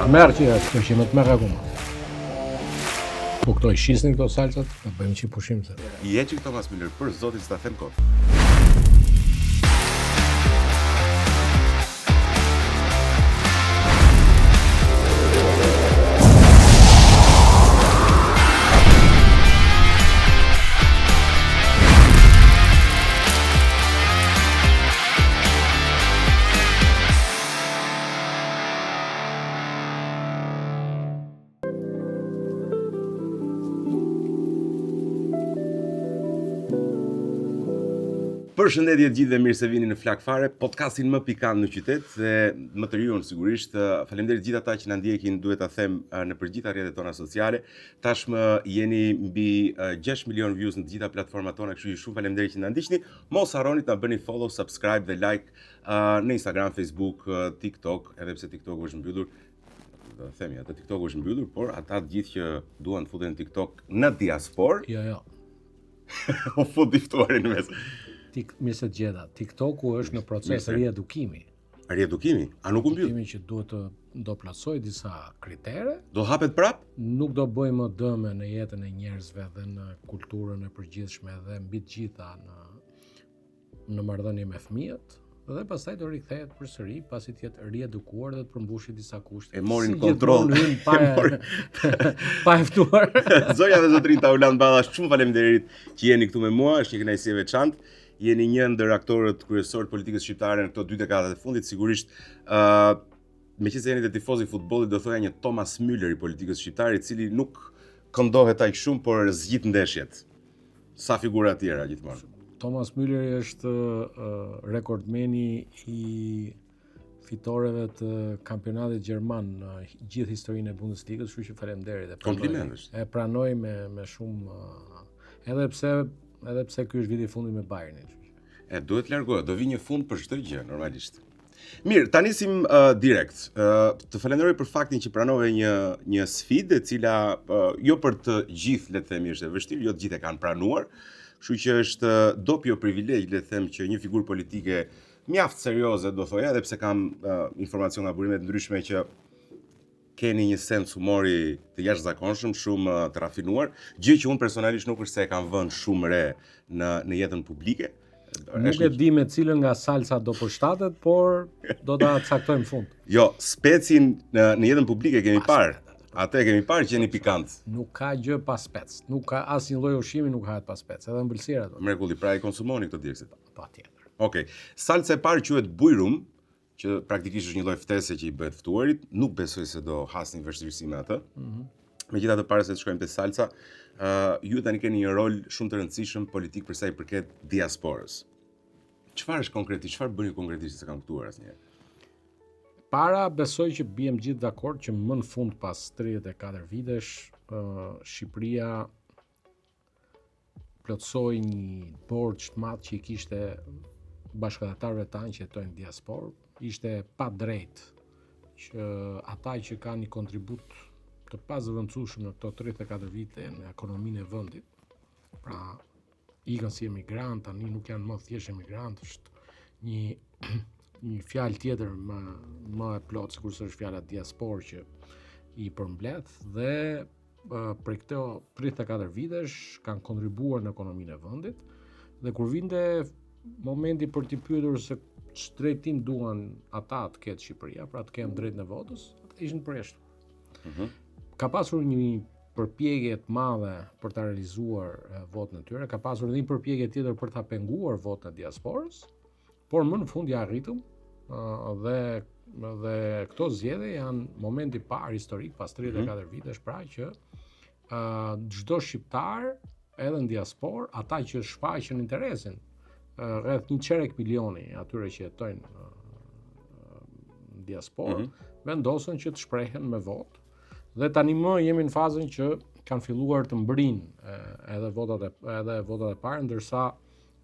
Merr që kjo që më të merr akoma. Po këto i shisnin këto salsat, ta bëjmë që pushim se. I heqin Thomas Müller për zotin s'ta them kot. Përshëndetje të gjithëve, mirë se vini në Flak Fare, podcastin më pikant në qytet dhe më të riun sigurisht. Faleminderit gjithë ata që na ndjekin, duhet ta them nëpër gjitha rrjetet tona sociale. Tashmë jeni mbi 6 milion views në të gjitha platformat tona, kështu që shumë faleminderit që na ndiqni. Mos harroni të na bëni follow, subscribe dhe like uh, në Instagram, Facebook, TikTok, edhe pse TikToku është mbyllur, do të themi atë TikToku është mbyllur, por ata të gjithë që duan të futen në TikTok në diasporë, jo, jo. U fut i ftuari në mes. Tik, mirë se të gjeta. TikToku është në proces riedukimi. Riedukimi? A nuk u mbyll? Riedukimi që duhet të do plotësojë disa kritere. Do hapet prap? Nuk do bëjë më dëme në jetën e njerëzve dhe në kulturën e përgjithshme dhe mbi të gjitha në në marrëdhënie me fëmijët dhe pastaj do rikthehet përsëri pasi të jetë riedukuar dhe të përmbushë disa kushte. E mori në kontroll. Si pa e, pa e ftuar. Zonja dhe zotërinj Taulant Balla, shumë faleminderit që jeni këtu me mua, është një kënaqësi e veçantë. Jeni një ndër aktorët kryesorë të politikës shqiptare në këto dy dekadat e fundit, sigurisht ë uh, meqenëse jeni dhe tifoz i futbollit, do thoja një Thomas Müller i politikës shqiptare, i cili nuk këndohet aq shumë, por zgjidh ndeshjet. Sa figura të tjera gjithmonë. Thomas Müller është uh, rekordmeni i fitoreve të kampionatit gjerman në gjithë historinë e Bundesligës, kështu që faleminderit. Kompliment E pranoj me me shumë edhe pse edhe pse ky është viti i fundit me Bayernin. E duhet të largohet, do vi një fund për çdo gjë normalisht. Mirë, ta nisim uh, direkt. Uh, të falenderoj për faktin që pranove një një sfidë e cila uh, jo për të gjithë, le të themi, është e vështirë, jo të gjithë e kanë pranuar. Kështu që është dopio privilegj, le të them, që një figurë politike mjaft serioze, do thoja, edhe pse kam uh, informacion nga burime të ndryshme që keni një sens humori të jashtëzakonshëm, shumë të rafinuar, gjë që unë personalisht nuk është se e kam vënë shumë re në në jetën publike. Nuk e di me cilën nga salsa do përshtatet, por do ta caktojmë në fund. Jo, specin në në jetën publike kemi parë. Atë e kemi parë që jeni pikant. Nuk ka gjë pa spec. Nuk ka asnjë lloj ushqimi nuk hahet pa spec, edhe ëmbëlsirat. Mrekulli, pra i konsumoni këto djegësit. Patjetër. Okej. Okay. Salca e parë quhet bujrum, që praktikisht është një lloj ftese që i bëhet të ftuarit, nuk besoj se do hasni vështirësi me atë. Mm -hmm. Megjithatë para se të shkojmë te salca, uh, ju tani keni një rol shumë të rëndësishëm politik për sa i përket diasporës. Çfarë është konkretisht, çfarë bëni konkretisht s'e kam kuptuar asnjëherë? Para besoj që biem gjithë dakord që më në fund pas 34 vitesh, uh, Shqipëria plotësoi një borxh të madh që i kishte bashkatdhetarëve tanë që jetojnë në diasporë. Ishte e padrejtë që ata që kanë një kontribut të pazëvendësueshëm në këto 34 vite në ekonominë e vendit, pra ikën si emigrantë, tani nuk janë më thjesht emigrantë, është një një fjalë tjetër më më e plotë sikurse është fjala diasporë që i përmbledh dhe prej këto 34 vitesh kanë kontribuar në ekonominë e vendit dhe kur vinte momenti për t'i pyetur se ç'drejtim duan ata të ketë Shqipëria, pra të kenë drejtën e votës, ata ishin përjashtuar. Mm -hmm. Ka pasur një përpjekje të madhe për ta realizuar votën e tyre, ka pasur edhe një përpjekje tjetër për ta penguar votën e diasporës, Por më në fund ia arritëm dhe dhe këto zgjedhje janë momenti i parë historik pas 34 mm -hmm. vitesh pra që çdo shqiptar edhe në diasporë, ata që shfaqën interesin rreth një çerek milioni atyre që jetojnë në diasporë, mm -hmm. vendosën që të shprehen me votë. Dhe tani më jemi në fazën që kanë filluar të mbërrijnë edhe votat e edhe votat e para, ndërsa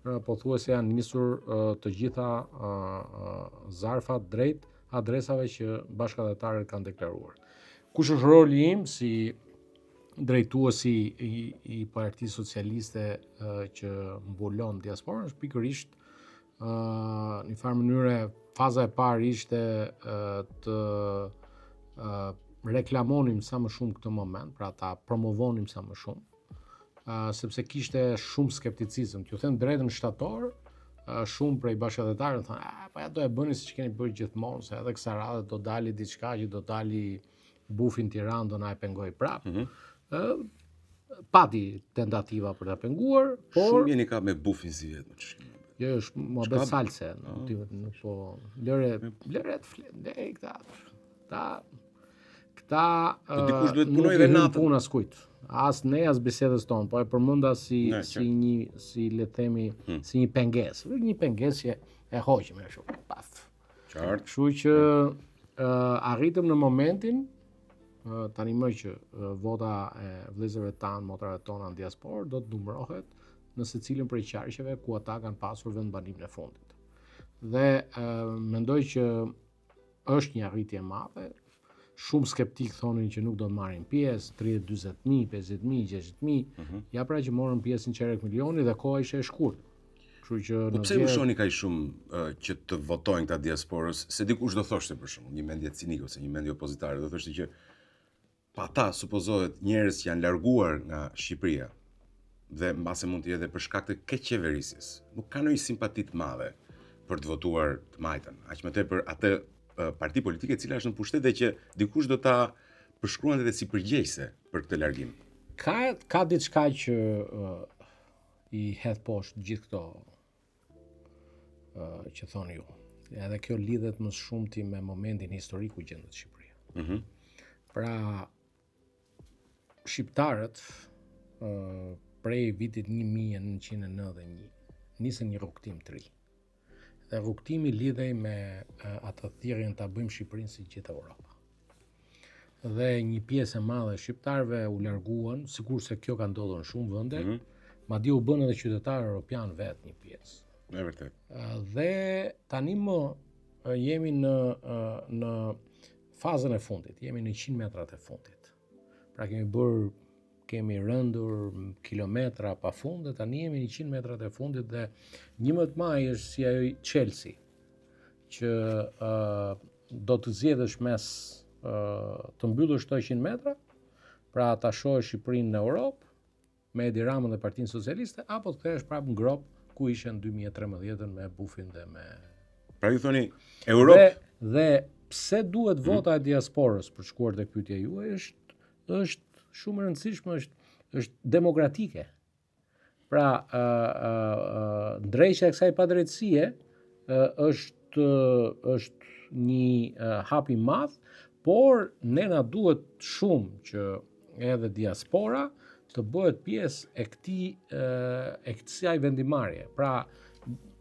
pothuajse janë nisur të gjitha zarfat drejt adresave që bashkatdhetarët kanë deklaruar. Kush është roli im si drejtuesi i, i Partisë Socialiste që mbulon diasporën është pikërisht në një farë mënyre faza e parë ishte të. reklamonim sa më shumë këtë moment, pra ta promovonim sa më shumë, uh, sepse kishte shumë skepticizëm. T'ju them drejtën në shtator, uh, shumë prej bashkatdhetarëve thonë, "A, po ja do e bëni siç keni bërë gjithmonë, se edhe kësaj radhe do dali diçka që do dali bufi në Tiranë do na e pengoj prapë." Mm -hmm. uh, pati tentativa për ta penguar, por shumë jeni kap me bufin si vetë, më ç'është. Jo, është muhabet salse, nuk ti nuk po lëre, lëre të flet, lëre këta. Këta këta po dikush duhet të punojë edhe natën. Puna askujt. As ne as bisedës tonë, po e përmenda si ne, si një si le të themi hmm. si një pengesë, një pengesë që e hoqëm ashtu. Paf. Qartë. Kështu që uh, arritëm në momentin uh, tani më që uh, vota e vëllezërve tanë, motrave tona në diasporë do të numërohet në secilën prej qarqeve ku ata kanë pasur vendbanimin e fundit. Dhe uh, mendoj që është një arritje e madhe. Shumë skeptikë thonin që nuk do të marrin pjesë, 30, 40 mijë, 50 mijë, 60 mijë. Mm -hmm. Ja pra që morën pjesë një çerek milioni dhe koha ishte e shkurtër. Kështu që po pse ju shoni kaq shumë uh, që të votojnë këta diasporës? Se dikush do thoshte për shembull, një mendje cinike ose një mendje opozitare, do thoshte që pa ata supozohet njerëz që janë larguar nga Shqipëria dhe mbase mund të jetë edhe për shkak të keqqeverisjes. Nuk ka ndonjë simpati të madhe për të votuar të majtën, aq më tepër atë parti politike e cila është në pushtet dhe që dikush do ta përshkruante edhe si përgjegjëse për këtë largim. Ka ka diçka që uh, i hedh poshtë gjithë këto uh, që thoni ju. Edhe kjo lidhet më shumti me momentin historik ku gjendet Shqipëria. Mm -hmm. Pra, shqiptarët uh, prej vitit 1991 nisën një rrugëtim të ri. Dhe rrugëtimi lidhej me uh, atë thirrjen ta bëjmë Shqipërinë si gjithë Europa. Dhe një pjesë e madhe e shqiptarëve u larguan, sikurse kjo ka ndodhur në shumë vende, mm -hmm. madje u bënë edhe qytetarë europianë vetë një pjesë. E vërtetë. Dhe tani më jemi në në fazën e fundit, jemi në 100 metrat e fundit. Pra kemi bërë kemi rendur kilometra pa fund dhe tani jemi në 100 metrat e fundit dhe 11 maj është si ajo çelësi që uh, do të zgjedhësh mes uh, të mbyllësh këto 100 metra, pra ta shohësh Shqipërinë në Europë me Edi Ramën dhe Partinë Socialiste apo të kthehesh prapë në gropë ku ishe në 2013-ën me Bufin dhe me Pra ju thoni Europë dhe, dhe pse duhet mhm. vota mm. e diasporës për të shkuar tek pyetja juaj është është shumë e rëndësishme, është është demokratike. Pra, ë ë ndreqja e kësaj padrejtësie është është një hap i madh, por ne na duhet shumë që edhe diaspora të bëhet pjesë e këtij e kësaj vendimmarrje. Pra,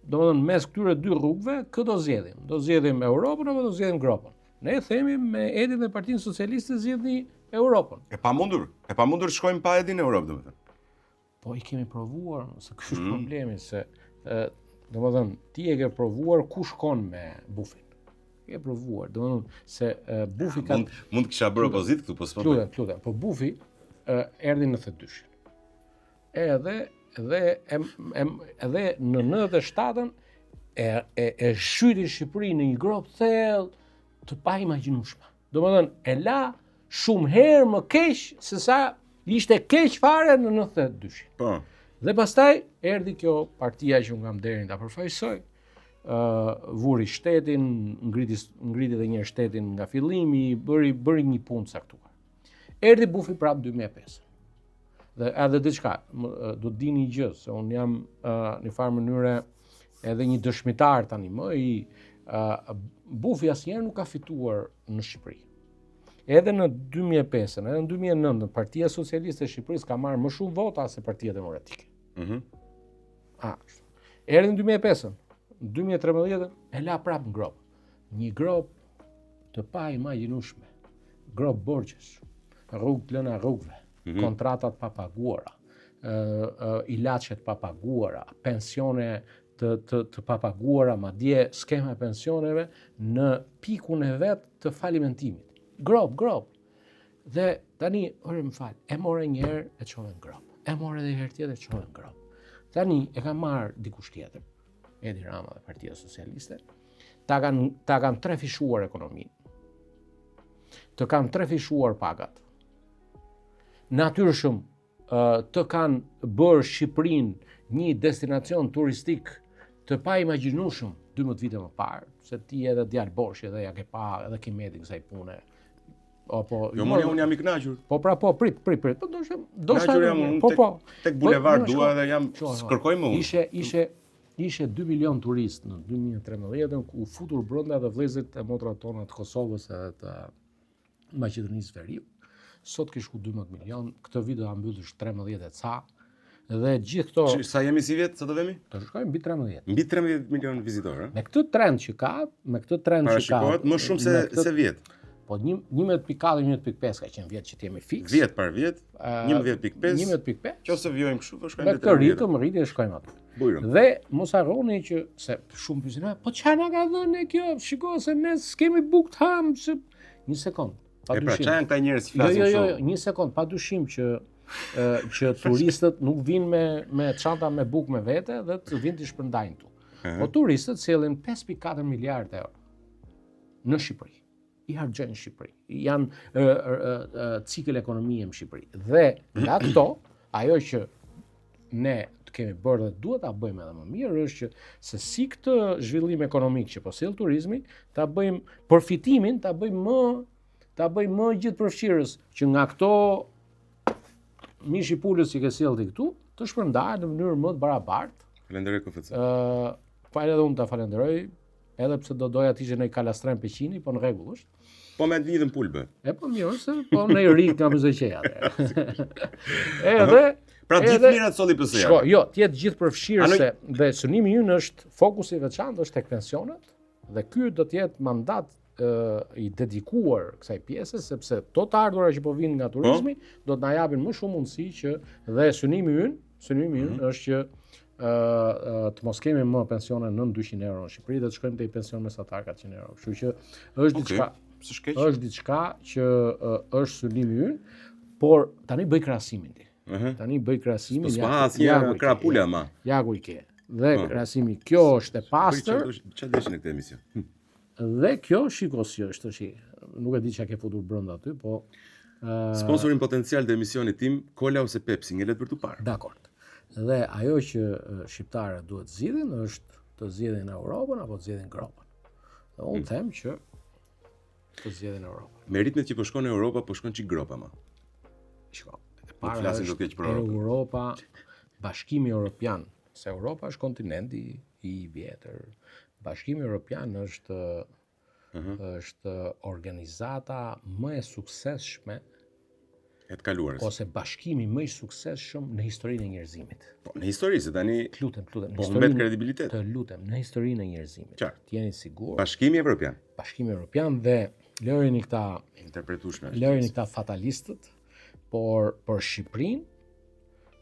domethënë mes këtyre dy rrugëve, kë do zgjedhim? Do zgjedhim Europën apo do zgjedhim gropën? Ne themi me Edin dhe Partinë Socialiste zgjidhni Europën. E pamundur, e pamundur të shkojmë pa Edin në Europë, domethënë. Po i kemi provuar, se ky është mm. problemi se ë domethënë ti e ke provuar ku shkon me Bufin. E ke provuar, domethënë se e, Bufi ka mund mund të kisha bërë opozitë këtu, po s'po. Lutem, lutem, po Bufi ë erdhi në 92-shin. Edhe dhe e, e, edhe në 97-ën e e e zhyti Shqipërinë në një gropë thellë të paimagjinueshme. Domethënë e la shumë herë më keq se sa ishte keq fare në 92-shin. Po. Dhe pastaj erdhi kjo partia që unë kam nderin ta përfaqësoj, ë uh, vuri shtetin, ngriti ngriti edhe një herë shtetin nga fillimi, bëri bëri një punë të caktuar. Erdhi Bufi prapë 2005. Dhe edhe diçka, do të dini një gjë, se unë jam uh, në farë mënyre edhe një dëshmitar tani më i uh, Bufi asnjëherë nuk ka fituar në Shqipëri. Edhe në 2005-ën, edhe në 2009-ën, Partia Socialiste e Shqipërisë ka marrë më shumë vota se Partia Demokratike. Mhm. Mm A, erdhi në 2005-ën, në 2013-ën e la prapë në gropë. Një gropë të paimagjinueshme. Gropë borxhesh, rrugë të lëna rrugëve, mm -hmm. kontrata të papaguara, ë ë ilaçe të papaguara, pensione të të të papaguara, madje skema e pensioneve në pikun e vet të falimentimit. Gropë, gropë. Dhe tani, ore më fal, e more një herë e çove në gropë. E more edhe një herë tjetër e çove në gropë. Tani e ka marrë dikush tjetër, Edi Rama dhe Partia Socialiste, ta kanë ta kanë trefishuar ekonominë. Të kanë trefishuar pagat. Natyrshëm të kanë bërë Shqipërinë një destinacion turistik të paimagjinueshëm 12 vite më parë, se ti edhe djalë Borshi edhe ja ke pa edhe kimetin kësaj pune. Apo Jo, unë unë jam i kënaqur. Po pra po, prit, prit, prit. Po ndoshta ndoshta jam unë po, po. Tek bulevard po, dua edhe jam kërkoj më unë. Ishe ishe ishe 2 milion turistë në 2013-ën ku u futur brenda edhe vëllezërit e motrat tona të Kosovës edhe të Maqedonisë Veriut. Sot ke shku 12 milion, këtë vit do ta mbyllësh 13 e ca. Dhe gjithë këto Që, sa jemi sivjet, sa do vemi? Do shkojmë mbi 13. Mbi 13 milion vizitorë, ë? Me këtë trend që ka, me këtë trend që ka. Parashikohet më shumë se këtë, se vjet. Po 11.4 11.5 ka qenë vjet që të jemi fiks. Vjet par vjet, 11.5. 11.5. Qofse vijojmë kështu, do shkojmë Me këtë ritëm rritje shkojmë aty. Bujrum. Dhe mos harroni që se shumë pyesin, po çfarë na ka dhënë kjo? Shiko se ne s'kemi bukë të hamë, se një sekond. Pa e pra, dyshim. E pra, çfarë janë këta njerëz që flasin jo, jo, jo, jo, një sekond, pa dyshim që që turistët nuk vinë me me çanta me bukë me vete dhe të vinë të shpërndajnë këtu. Po turistët sjellin 5.4 miliard euro në Shqipëri. I harxhojnë në Shqipëri. Janë cikël ekonomie në Shqipëri. Dhe nga këto, ajo që ne të kemi bërë dhe duhet ta bëjmë edhe më mirë është që se si këtë zhvillim ekonomik që po sjell turizmi, ta bëjmë përfitimin, ta bëjmë më ta bëjmë më gjithëpërfshirës që nga këto mishi pulës që ke sjellë ti këtu, të shpërndahet në mënyrë më të barabartë. Falenderoj KFC. Ë, uh, edhe unë ta falenderoj, edhe pse do doja të ishte në kalastren Peqini, po në rregull është. Po me të njëjtën pulë bë. E po mirë se po në i rik nga Myzeqeja. Edhe Pra gjithë të mirat solli PS-ja. Shko, jo, të jetë gjithëpërfshirëse dhe synimi ynë është fokusi i veçantë është tek pensionet dhe ky do të jetë mandat e, i dedikuar kësaj pjese sepse to të ardhura që po vijnë nga po? turizmi po? do të na japin më shumë mundësi që dhe synimi ynë, synimi ynë mm -hmm. është që të mos kemi më pensione nën 200 euro në Shqipëri dhe të shkojmë te pension mesatar 400 euro. Kështu që është okay. diçka, s'është keq. Është diçka që është synimi ynë, por tani bëj krahasimin ti. Uh mhm. -huh. Tani bëj krahasimin. Po s'ma asnjë krah pule ama. Ja ku i ke. Dhe uh. krahasimi, kjo është e pastër. Çfarë desh në këtë emision? Hm. Dhe kjo shiko si është tash. Nuk e di çka ke futur brenda aty, po uh, Sponsorin potencial të emisionit tim, Cola ose Pepsi, ngelet për t'u parë. Dakord. Dhe ajo që shqiptarët duhet të zgjidhin është të zgjedhin Europën apo të zgjedhin gropën. Dhe unë hmm. them që të zgjedhin Europën. Me ritmet që po shkon Europa, po shkon çik gropa ma. Shiko, e para flasim do keq për Europën. Europa, Bashkimi Europian, se Europa është kontinenti i vjetër. Bashkimi Europian është uh mhm. -huh. është organizata më e suksesshme e të kaluarës. Ose bashkimi më i suksesshëm në historinë e njerëzimit. Po, në histori, se tani... Të lutem, të lutem. Po, humbet kredibilitet. Të lutem, në historinë e njerëzimit. Qartë. Të jeni sigurt. Bashkimi Evropian. Bashkimi Evropian dhe lërini këta... Interpretueshme. Lërini këta fatalistët, por për Shqipërinë,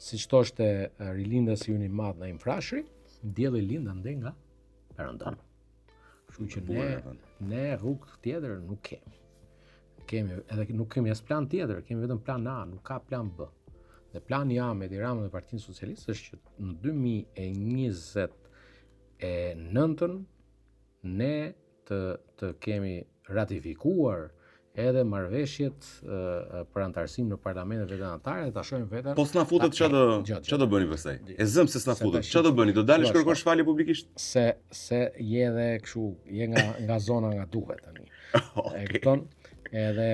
siç thoshte rilindasi ynë i madh Naim Frashëri, dielli lind andej nga perëndon. Kështu që ne ne rrugë tjetër nuk kemi. Kemi edhe nuk kemi as plan tjetër, kemi vetëm plan A, nuk ka plan B. Dhe plani A me Edi Ramën dhe Partinë Socialiste është që në 2029-ën ne të të kemi ratifikuar edhe marrëveshjet për anëtarësim në parlamentet e vendeve anëtare dhe ta shohim veten. Po s'na futët ç'a do ç'a do bëni pastaj? E zëm se s'na futët. Ç'a do bëni? Do dalësh kërkosh falje publikisht? Se se je edhe kështu, je nga nga zona nga duhet tani. okay. E kupton? Edhe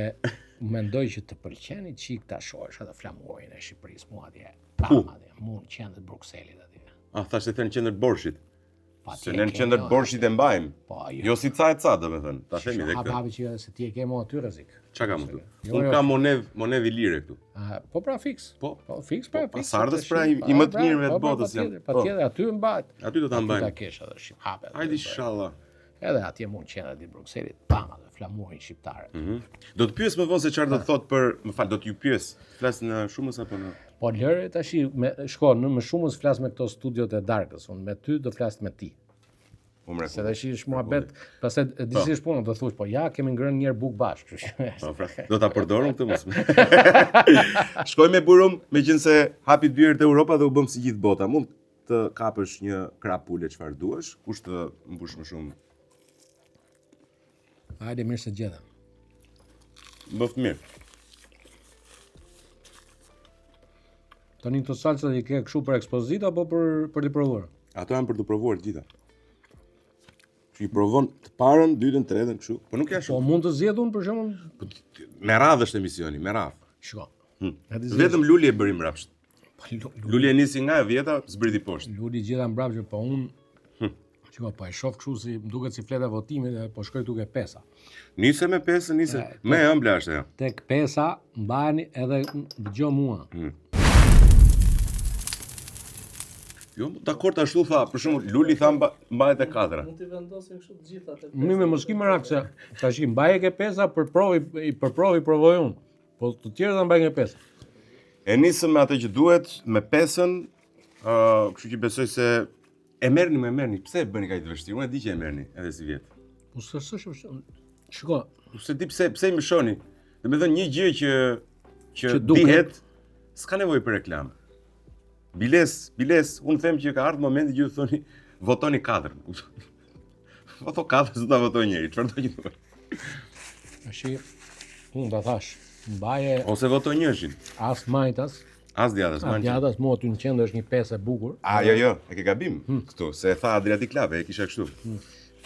mendoj që të pëlqen një çik ta shohësh atë flamurin e Shqipërisë mu atje. Ku? Atje, mu në qendër të Brukselit atje. A thashë të në qendër të Borshit. Pa, se ne në qendër të Borshit e mbajmë. Po, jo. jo si ca e ca, domethënë. Ta themi edhe këtë. Hapi që se ti e ke mo aty rrezik. Çka kam aty? Jo, Unë jo. kam monedhë, monedhë ilire këtu. A, po pra fiks. Po, po fiks pra po, fiks. Pasardhës pra i, i më të mirëve të po, pra, botës janë. Patjetër, po. aty mbahet. Aty do ta mbajmë. Aty ta kesh atë shqip hapet. Hajde inshallah. Edhe atje mund qendër të Brukselit, pam atë flamurin shqiptar. Mm -hmm. Do të pyes më vonë se çfarë do të thotë për, më fal, do t'ju pyes. Flas në shumës apo në Po lëre tash me shko në më shumës flas me këto studiot e darkës, unë me ty do flas me ti. Po më Se tash është muhabet, pastaj e di po. si është puna, do thuash, po ja kemi ngrënë një herë bukë bashkë, kështu që. Po pra, do ta përdorum këtë mos. Shkoj me Bujrum, meqenëse hapi dyert e Europa dhe u bëm si gjithë bota. Mund të kapësh një krah pule çfarë duash, kush të mbush më shumë. Hajde mirë se gjetëm. Bëftë mirë. Tani këto salcat i ke kështu për ekspozitë apo për për t'i provuar? Ato janë për të provuar të gjitha. Që i provon të parën, dytën, tretën, kështu. Po nuk janë Po shumë. mund të zgjedh unë për shembull? Po, me radhë është emisioni, me radhë. Shiko. Hmm. Ja ti zgjedh. Vetëm Luli e bëri mbrapsht. Po, Lu- Lu- Luli e nisi nga e dhjeta, zbriti poshtë. Luli gjitha mbrapsht, po unë Hm. Shiko, po e shoh kështu si më duket si fleta votimit dhe po shkoj këtu ke pesa. Nise me pesën, nise. Me e ëmbla është ajo. Tek pesa mbajeni edhe dëgjo mua. Hmm. Jo, dakord ashtu tha, për shembull Luli tha mba, mbahet e katra. Mund t'i vendosim kështu të gjitha te Mi me mos ki merak se tash i mbaje ke pesa për provë i për provë i provoj unë. Po të tjerë ta mbajnë ke pesa. E nisëm me atë që duhet, me pesën, ë, kështu që besoj se e merrni, më e merrni. Pse e bëni kaq të vështirë? Unë e di që e merrni edhe si vjet. Po s'është s'është Shiko, Po se di pse pse i mëshoni. Domethënë një gjë që që, Që duket. dihet s'ka nevojë për reklamë. Biles, biles, unë them që ka ardhur momenti që ju thoni votoni katër. Voto katër, s'do ta votoj njeri, çfarë do që thuaj. tash unë ta thash, mbaje Ose voto njëshin, as majtas, as djathas, as man. djathas, mua aty në qendër është një pesë e bukur. A, jo, jo, e ke gabim këtu, se e tha Adriatik Lape, e kisha kështu.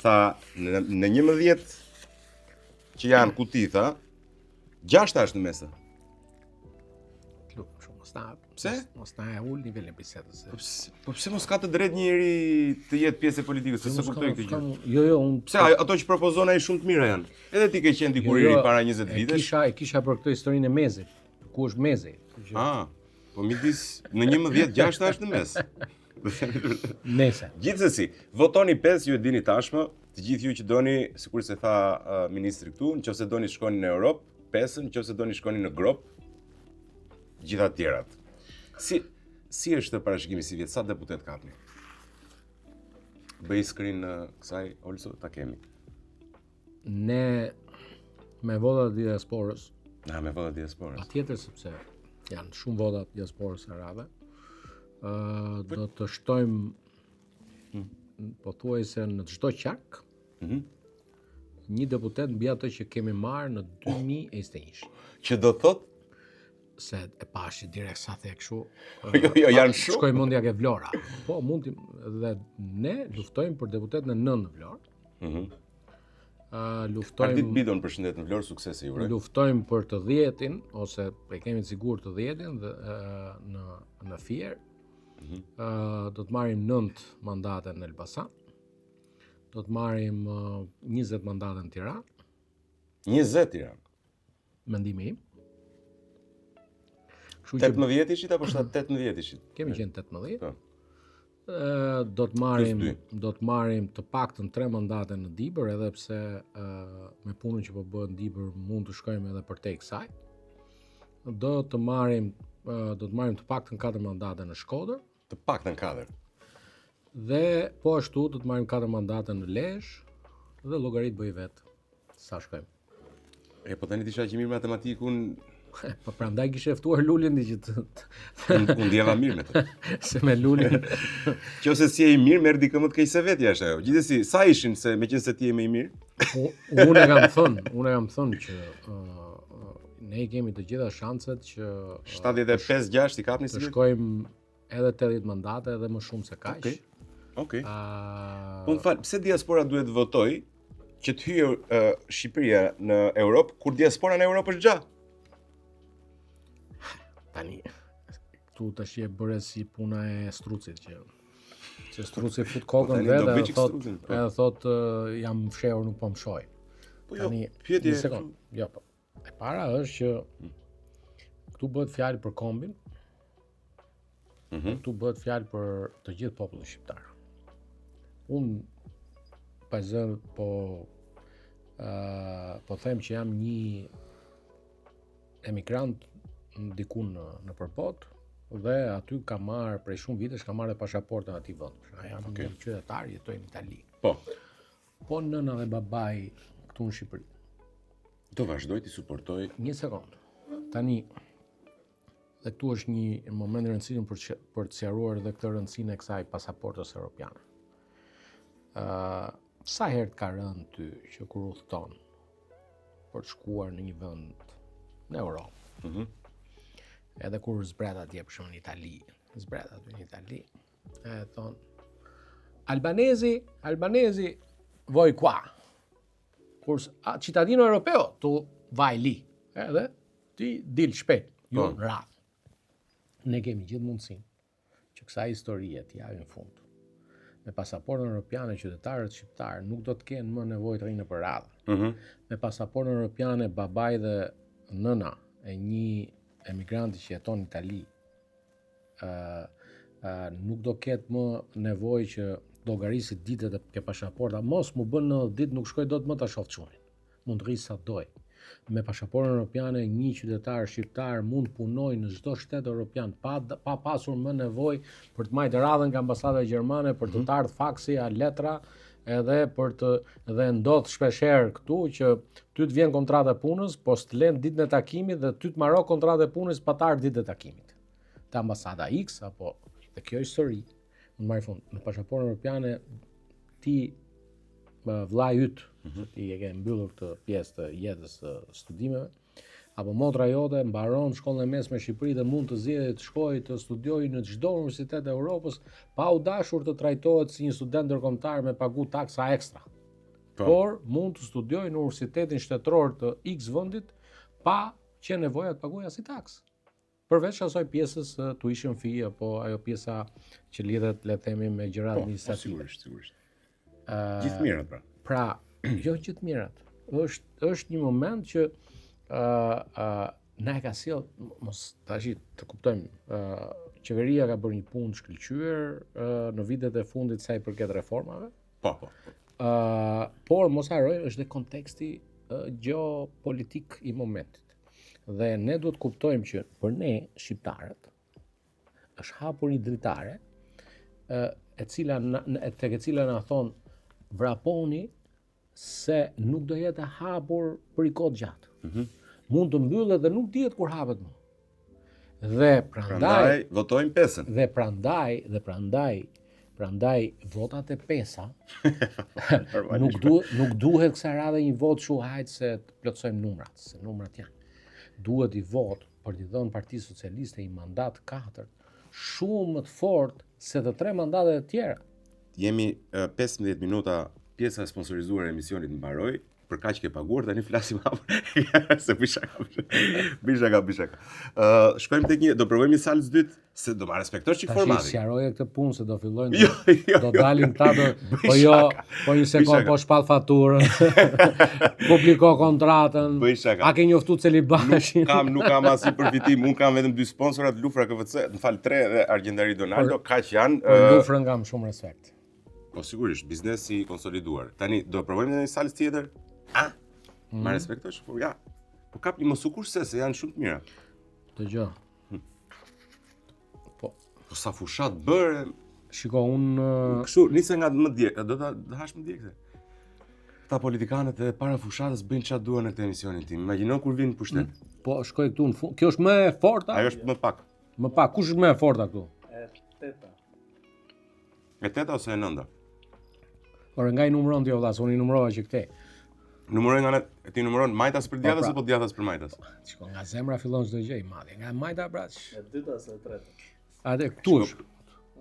Tha, në, në 11 që janë kuti, tha, gjashta është në mes. Lutem shumë, mos na Pse? Mos, mos na e ul nivelin e bisedës. Po pse, po pse mos ka të drejtë njeri të jetë pjesë e politikës, se s'e Mos kuptoj kam- këtë gjë. kam- Jo, jo, unë Pse ajo- ato që propozon ai shumë të mira janë. Edhe ti ke qenë dikur i ri para 20 jo, E vitesh. kisha, e kisha për këtë historinë e mezit. Ku është mezi? Kështu që- Ah, po midis në 11 gjashta është në mes. Nese. Gjithsesi, votoni 5, ju e dini tashmë, të gjithë ju që doni, sikurse tha uh, ministri këtu, nëse doni shkoni në Europë, pesën, nëse doni shkoni në grop, gjitha të tjerat. Si si është parashikimi si vjet, sa deputet kapni? Bëj screen uh, kësaj Olso, ta kemi. Ne me votat e diasporës, Na me votat diasporës. patjetër sepse janë shumë vota të diasporës arabe. Ë do të shtojmë pothuajse në çdo qark. Mhm. Një deputet mbi atë që kemi marrë në 2021. Që do thot, Se e pashi direkt sa the kështu. jo, jo, janë shumë. Shkoj mendja ke Vlora. Po mund ti dhe ne luftojmë për deputetin e 9 në Vlorë. Mhm. Ë Ardit luftojmë Bidon përshëndet në Vlorë, suksese ju uroj. luftojmë për të dhjetin ose e kemi të sigurt të dhjetin dhe ë, në në Fier. Mhm. Ë, do të marrim 9 mandate në Elbasan. Do të marrim ë, 20 mandate në Tiranë, 20 Tiranë. mendimi im. Kështu që 18 ishit apo 7 18 ishit? kemi qenë 18. Po. Ë, do të marrim dy. do të marrim të paktën 3 mandate në Dibër, edhe pse ë, me punën që po bëhet në Dibër mund të shkojmë edhe përtej kësaj. Do të marrim ë, do të marrim të paktën 4 mandate në Shkodër Të paktën 4. dhe po ashtu do të marrim 4 mandate në Lezhë dhe llogarit bëj vet sa shkojmë. E po tani ti isha që mirë matematikun, Po prandaj kishe ftuar Lulin ti që të, të, unë unë ndjeva mirë me të. se me Lulin Qose si je i mirë, merr dikë më të keq se vetja është ajo. Gjithsesi, sa ishin se meqense ti je më i mirë? U- Unë e kam thënë, unë e kam thënë që ë, ë, ne i kemi të gjitha shanset që ë, 75 6 i kapni të si vjet? shkojmë edhe 80 mandate edhe më shumë se kaq. Okej. Okej. Ë, Po më fal, pse diaspora duhet të votoj që të hyjë uh, Shqipëria në Europë kur diaspora në Europë është gja? tani këtu tash e bëre si puna e strucit që që struci fut kokën Po tani vetë do edhe bëj çik thot strucin, po. edhe thot ë, jam fshehur nuk po më shoh. Po jo, Tani, pyetje. Një sekond. Jo, po. E para është që këtu bëhet fjalë për kombin. Mhm. Këtu bëhet fjalë për të gjithë popullin shqiptar. Unë pa zë po ë po them që jam një emigrant në diku në në përbotë dhe aty kam marrë prej shumë vitesh kam marrë pasaportën e atij vendi. Pra jam Okej. një qytetar, jetoj në Itali. Po, Po nëna dhe babai këtu në Shqipëri. do vazhdoj t'i suportoj. Një sekond. Tani dhe këtu është një moment i rëndësishëm për që, për të sqaruar edhe këtë rëndësinë e kësaj pasaportës europiane. Ë, sa herë të ka rënë ty që kur udhton për për të shkuar në një vend në Europë. Mm -hmm. Edhe kur zbret atje për shembull në Itali, zbret aty në Itali, e thonë Albanesi, Albanesi, voi qua. Kur a, cittadino europeo, tu vai lì. Edhe ti dil shpejt, jo po. në radhë. Ne kemi gjithë mundësinë që kësaj historie t'i japim fund. Me pasaportën europiane qytetarët shqiptarë nuk do të kenë më nevojë të rrinë nëpër radhë. Mm -hmm. Me pasaportën europiane babai dhe nëna e një emigranti që jeton në Itali ë uh, uh, nuk do ketë më nevojë që llogarisë ditët e ke pasaporta, mos m'u bënë 90 ditë nuk shkoj dot më ta shoh çunin. Mund të rrijë sa dojë. Me pashaportën europiane një qytetar shqiptar mund të punojë në çdo shtet europian pa pa pasur më nevojë për të majtë radhën nga ambasada gjermane për të mm -hmm. ardhur faksi a letra edhe për të dhe ndodh shpeshherë këtu që ty të vjen kontrata e punës, po s'të lën ditën e takimit dhe ty të mbaron kontrata e punës pa të ardhur ditën e takimit. Te ambasada X apo dhe kjo histori mund të marrë fund. Me pashaportën europiane ti vëllai yt, mm -hmm. ti e ke mbyllur këtë pjesë të jetës së studimeve, apo motra jote mbaron shkollën e mesme në Shqipëri dhe mund të zgjedhë të shkojë të studiojë në çdo universitet të Europës pa u dashur të trajtohet si një student ndërkombëtar me pagu taksa ekstra. Po. Por mund të studiojë në universitetin shtetëror të X vendit pa qenë nevoja të paguajë asnjë taksë. Përveç asaj pjesës së tuition fee apo ajo pjesa që lidhet le të themi me gjëra po, po administrative. Po, sigurisht, sigurisht. Uh, gjithë mirat pra. Pra, jo gjithë mirat. Është është një moment që ë uh, uh, na e ka sjell mos tash të kuptojmë ë uh, qeveria ka bërë një punë të shkëlqyer uh, në vitet e fundit sa i përket reformave. Po, po. Ë, uh, por mos harroj është dhe konteksti uh, gjeopolitik i momentit. Dhe ne duhet të kuptojmë që për ne shqiptarët është hapur një dritare ë e cila na, e tek e cila na thon vraponi se nuk do jetë e hapur për një kohë të gjatë. Mm -hmm. Mund të mbyllet dhe nuk dihet kur hapet më. Dhe prandaj, prandaj votojmë pesën. Dhe prandaj, dhe prandaj Prandaj votat e pesa nuk duhet nuk duhet kësaj radhe një votë kështu hajt se të plotësojmë numrat, se numrat janë. Duhet një votë për t'i dhënë Partisë Socialiste një mandat të katërt, shumë më të fortë se të tre mandatet e tjera. Jemi 15 minuta pjesa e sponsorizuar e emisionit mbaroi për kaq ke paguar, tani flasim hapur. Se bëj shaka. Bëj shaka, bëj shaka. Ë, uh, shkojmë tek një, do provojmë një salcë të dytë, se do ma respektosh çik formatin. Tash sqaroje këtë punë se do fillojnë. Jo, jo, do jo, dalin këta do po jo, po një sekond po shpall faturën. Publiko kontratën. Bëj shaka. A ke njoftu Celibashin? Nuk kam, nuk kam asnjë përfitim. Unë kam vetëm dy sponsorat Lufra KFC, më fal tre dhe Argjendari Donaldo, kaq janë. Për Lufrën kam shumë respekt. Po sigurisht, biznes i konsoliduar. Tani do provojmë edhe një salcë tjetër? A? Mm. Ma respektosh? Po ja. Po kap një mos u kurse se janë shumë të mira. Dëgjo. Hm. Po, po sa fushatë bëre. Shiko, unë Kështu, nise nga më djeg, do ta do hash më djegëse. Këta politikanët edhe para fushatës bëjnë çfarë duan në këtë emisionin tim. Imagjino kur vinë në pushtet. Mm. Po shkoj këtu në fund. Kjo është më e forta? Ajo është më pak. Më pak. Kush është më e forta këtu? E teta. E teta ose e nënda? Ore nga i numëron ti o vlla, se unë i numërova që këtej. Numëroj nga e ti numëron majtas për po, djathtas pra. apo djathtas për majtas? Shiko, nga zemra fillon çdo gjë i madhi. Nga majta pra. E dyta ose e treta. Atë këtu është.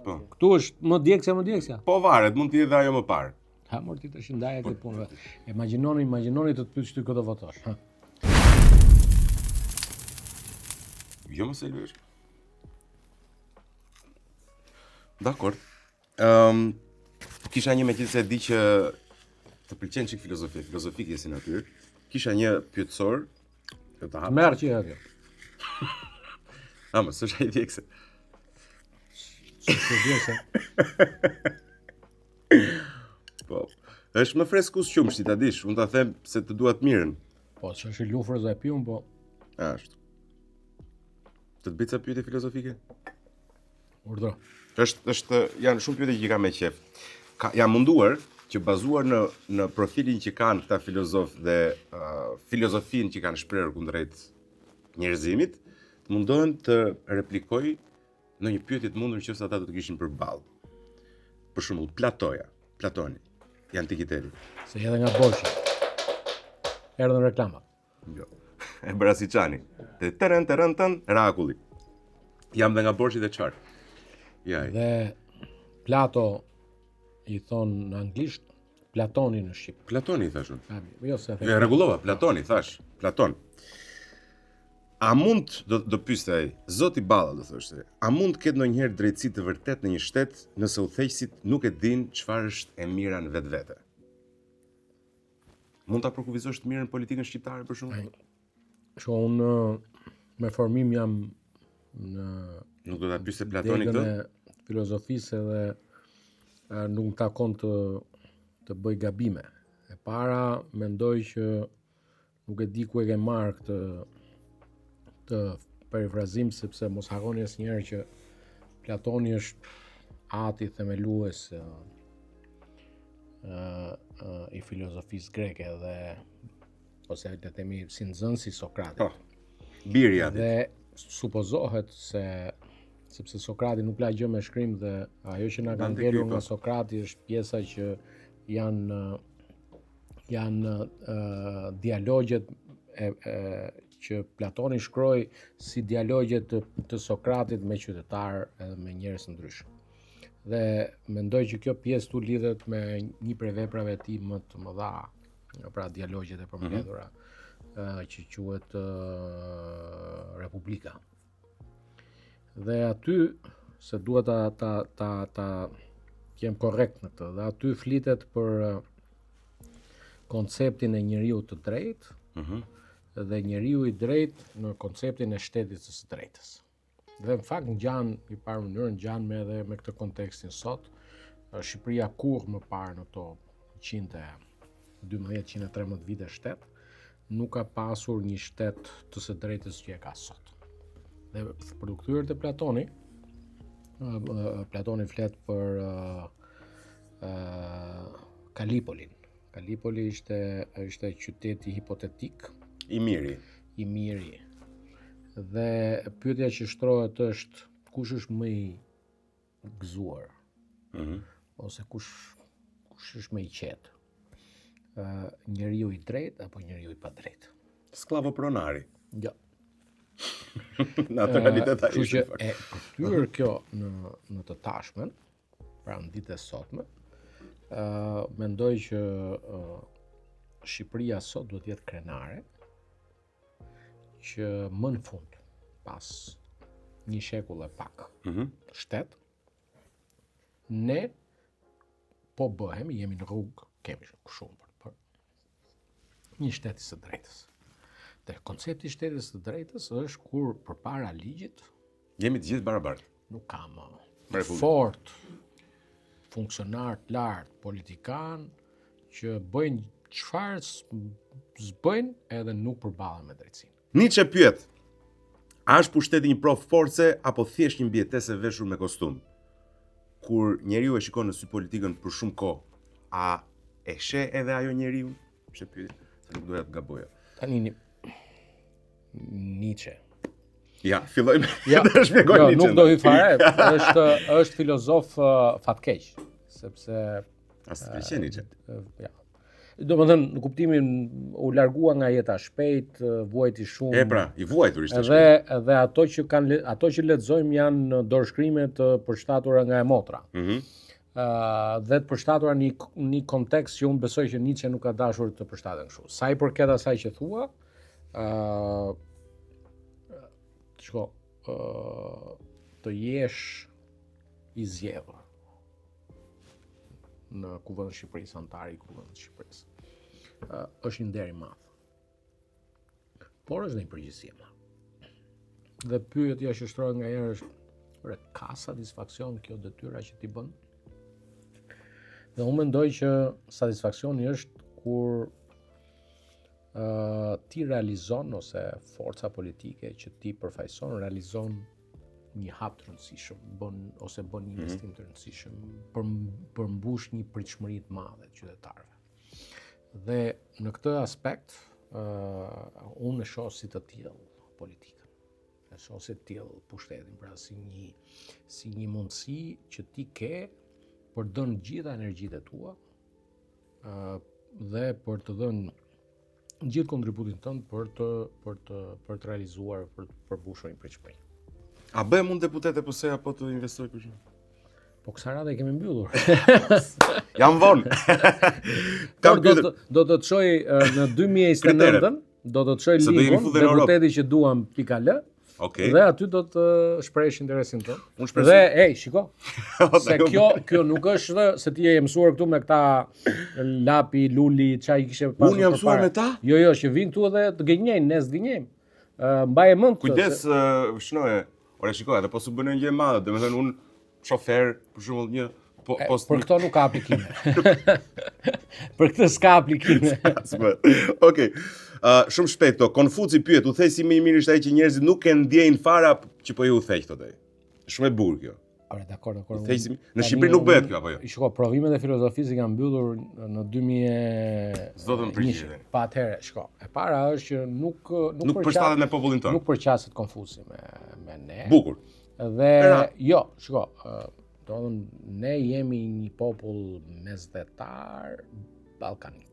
Po. Këtu është më djegësja, më djegësja. Po varet, mund të jetë dhe ajo më parë. Ha mor ti tash ndaje këtë punë. Imagjinoni, imagjinoni të të pyes ty kë do votosh. Ha. Jo mos e lyesh. Dakord. Ëm um, kisha një meqenëse e di që të pëlqen çik filozofi, filozofik je si natyrë. Kisha një pyetësor do ta hap. Merr që atë. A më s'është ai djegëse. S'është djegëse. Po. Është më freskues qumështi ta dish, unë ta them se të dua të mirën. Po, s'është i lufrës dhe e piun, po. Ashtu. Të të bëj ca pyetje filozofike? Urdhëro. Është është janë shumë pyetje që i kam me qejf. Ka jam munduar që bazuar në në profilin që kanë këta filozofë dhe uh, filozofinë që kanë shprehur kundrejt njerëzimit, të mundohem të replikoj në një pyetje të mundur nëse ata do të kishin përballë. Për shembull, Platoja, Platoni, i antikitetit. Se edhe nga borxhi. Erdhën reklamat. Jo. E bëra si Çani. Te tërën tërën tën, ra akulli. Jam dhe nga Borshi dhe çfarë? Ja. Dhe Plato i thonë në anglisht, Platoni në shqip. Platoni i thashë unë. Jo se E rregullova, Platoni thashë. Platon. A mund do do pyeste ai, zoti Balla do thoshte, a mund të ketë ndonjëherë drejtësi të vërtetë në një shtet nëse udhëheqësit nuk e dinë çfarë është e mira në vetvete? Mund ta përkufizosh të mirën në politikën shqiptare për shembull? Shiko, unë me formim jam në Nuk do ta pyeste Platoni këtë? E filozofisë edhe nuk më takon të të bëj gabime. E para mendoj që nuk e di ku e ke marrë këtë këtë perifrazim sepse mos harroni asnjëherë që Platoni është ati themelues ë ë i filozofisë greke dhe ose le të themi si nxënës i Sokratit. Po. Biri i atit. Dhe supozohet se sepse Sokrati nuk la gjë me shkrim dhe ajo që na ka ngelur nga po. Sokrati është pjesa që janë janë uh, dialogjet e, e që Platoni shkroi si dialogje të, të Sokratit me qytetarë edhe me njerëz të ndryshëm. Dhe mendoj që kjo pjesë këtu lidhet me një prej veprave të tij më të mëdha, pra dialogjet e përmbledhura, mm -hmm. që quhet Republika. Dhe aty se dua ta ta ta ta jem korrekt në këtë, dhe aty flitet për konceptin e njeriut të drejtë. Mm -hmm. Dhe njeriu i drejtë në konceptin e shtetit të së drejtës. Dhe në fakt ngjan, në një farë mënyrë ngjan me edhe me këtë kontekstin sot. Shqipëria kurrë më parë në këto 112 113 vite shtet nuk ka pasur një shtet të së drejtës që e ka sot. Dhe për t'u kthyer te Platoni, Platoni flet për uh, uh, Kalipolin. Kalipoli ishte ishte qyteti hipotetik i miri. I miri. Dhe pyetja që shtrohet është kush është më i gëzuar? Mm -hmm. Ose kush kush është më i qetë? Ë uh, njeriu i drejtë apo njeriu i padrejtë? Skllavopronari. Jo. Në atë realitet ai. Kështu që e përkthyer kjo në në të tashmen, pra në ditët e sotme, ë uh, mendoj që uh, Shqipëria sot duhet të jetë krenare që më në fund pas një shekull e pak mm -hmm. shtet ne po bëhemi, jemi në rrugë, kemi shumë për të bërë. Një shtet i së drejtës. Dhe koncepti i shtetit së drejtës është kur përpara ligjit jemi të gjithë barabartë. Nuk ka më fort funksionarë të lartë, politikanë që bëjnë çfarë s'bëjnë edhe nuk përballen me drejtësinë. Nietzsche pyet: A është pushteti një provë force apo thjesht një mbijetesë e veshur me kostum? Kur njeriu e shikon në sy politikën për shumë kohë, a e sheh edhe ajo njeriun? Është pyetje, se nuk doja të gaboja. Tani Nietzsche. Ja, fillojmë. Ja, të shpjegoj jo, Nietzsche. Nuk do hy fare, është është filozof uh, fatkeq, sepse A s'të pëlqen Nietzsche? Uh, ja. Domethënë, në kuptimin u largua nga jeta shpejt, vuajti shumë. E pra, i vuajtur ishte shpejt. Edhe edhe ato që kanë ato që lexojmë janë dorëshkrime të përshtatura nga e motra. Mhm. Mm dhe të përshtatura në një, një kontekst që unë besoj që Nietzsche nuk ka dashur të përshtaten kështu. Sa i përket asaj që thua, ë uh, shiko, ë uh, të jesh i zgjedhur në Kuvendin e Shqipërisë, anëtar i Kuvendit të Shqipërisë. Uh, është një nder i madh. Por është dhe një përgjegjësi e madhe. Dhe pyetja që shtrohet nganjëherë është, ore, ka satisfaksion kjo detyra që ti bën? Dhe unë mendoj që satisfaksioni është kur uh, ti realizon ose forca politike që ti përfaqëson realizon një hap të rëndësishëm, bën ose bën një mhm. investim të rëndësishëm, për përmbush një pritshmëri të madhe të qytetarëve. Dhe në këtë aspekt, uh, unë e shoh si të tillë politikën. E shoh si të tillë pushtetin, pra si një si një mundësi që ti ke për të dhënë gjitha energjitë e tua, uh, dhe për të dhënë gjithë kontributin tënd për të për të për të realizuar për të përmbushur një pritshmëri. A bëhem unë deputet e PS apo të investoj për shembull? Po kësaj radhe e kemi mbyllur. Jam vonë. Kam Por do pyetur. të do të të çoj në 2029-ën, do të të çoj Se do jemi linkun futur në Europë. deputeti që duam .al Okej. dhe aty do të shprehesh interesin tënd. Unë shpresoj. Dhe ej, shiko, se Jo, kjo kjo nuk është se ti je mësuar këtu me këta Lapi, Luli, çaj kishe pasur. Unë jam mësuar përpara. me ta? Jo, jo, që vinë këtu edhe të gënjejnë, ne s'gënjejmë. Ë mbaje mend këtë, Kujdes, se- shnoje. Ore shikoj, edhe po su bën një gjë e madhe, domethënë unë shofer, për shembull një po post Për këto nuk ka aplikime. për këtë s'ka aplikime. S'bë. Okej. Shumë shpejt to, Konfuci pyet, u thej si më i mirë është ai që njerëzit nuk e ndjejnë fare që po i u theq thotë ai. Shumë e bukur kjo. Ore, dakor, dakor. Thej si në Tani Shqipëri nuk unë- bëhet kjo apo jo? Shiko, provimet e filozofisë i kanë mbyllur në 2000 S'do të më përgjigjesh. Pa atëherë, shiko. E para është që nuk nuk, Nuk përshtatet me popullin tonë. Nuk përqaset Konfuci me me ne. Bukur. Dhe Era. jo, shiko, do të thënë ne jemi një popull mesdhetar ballkanik.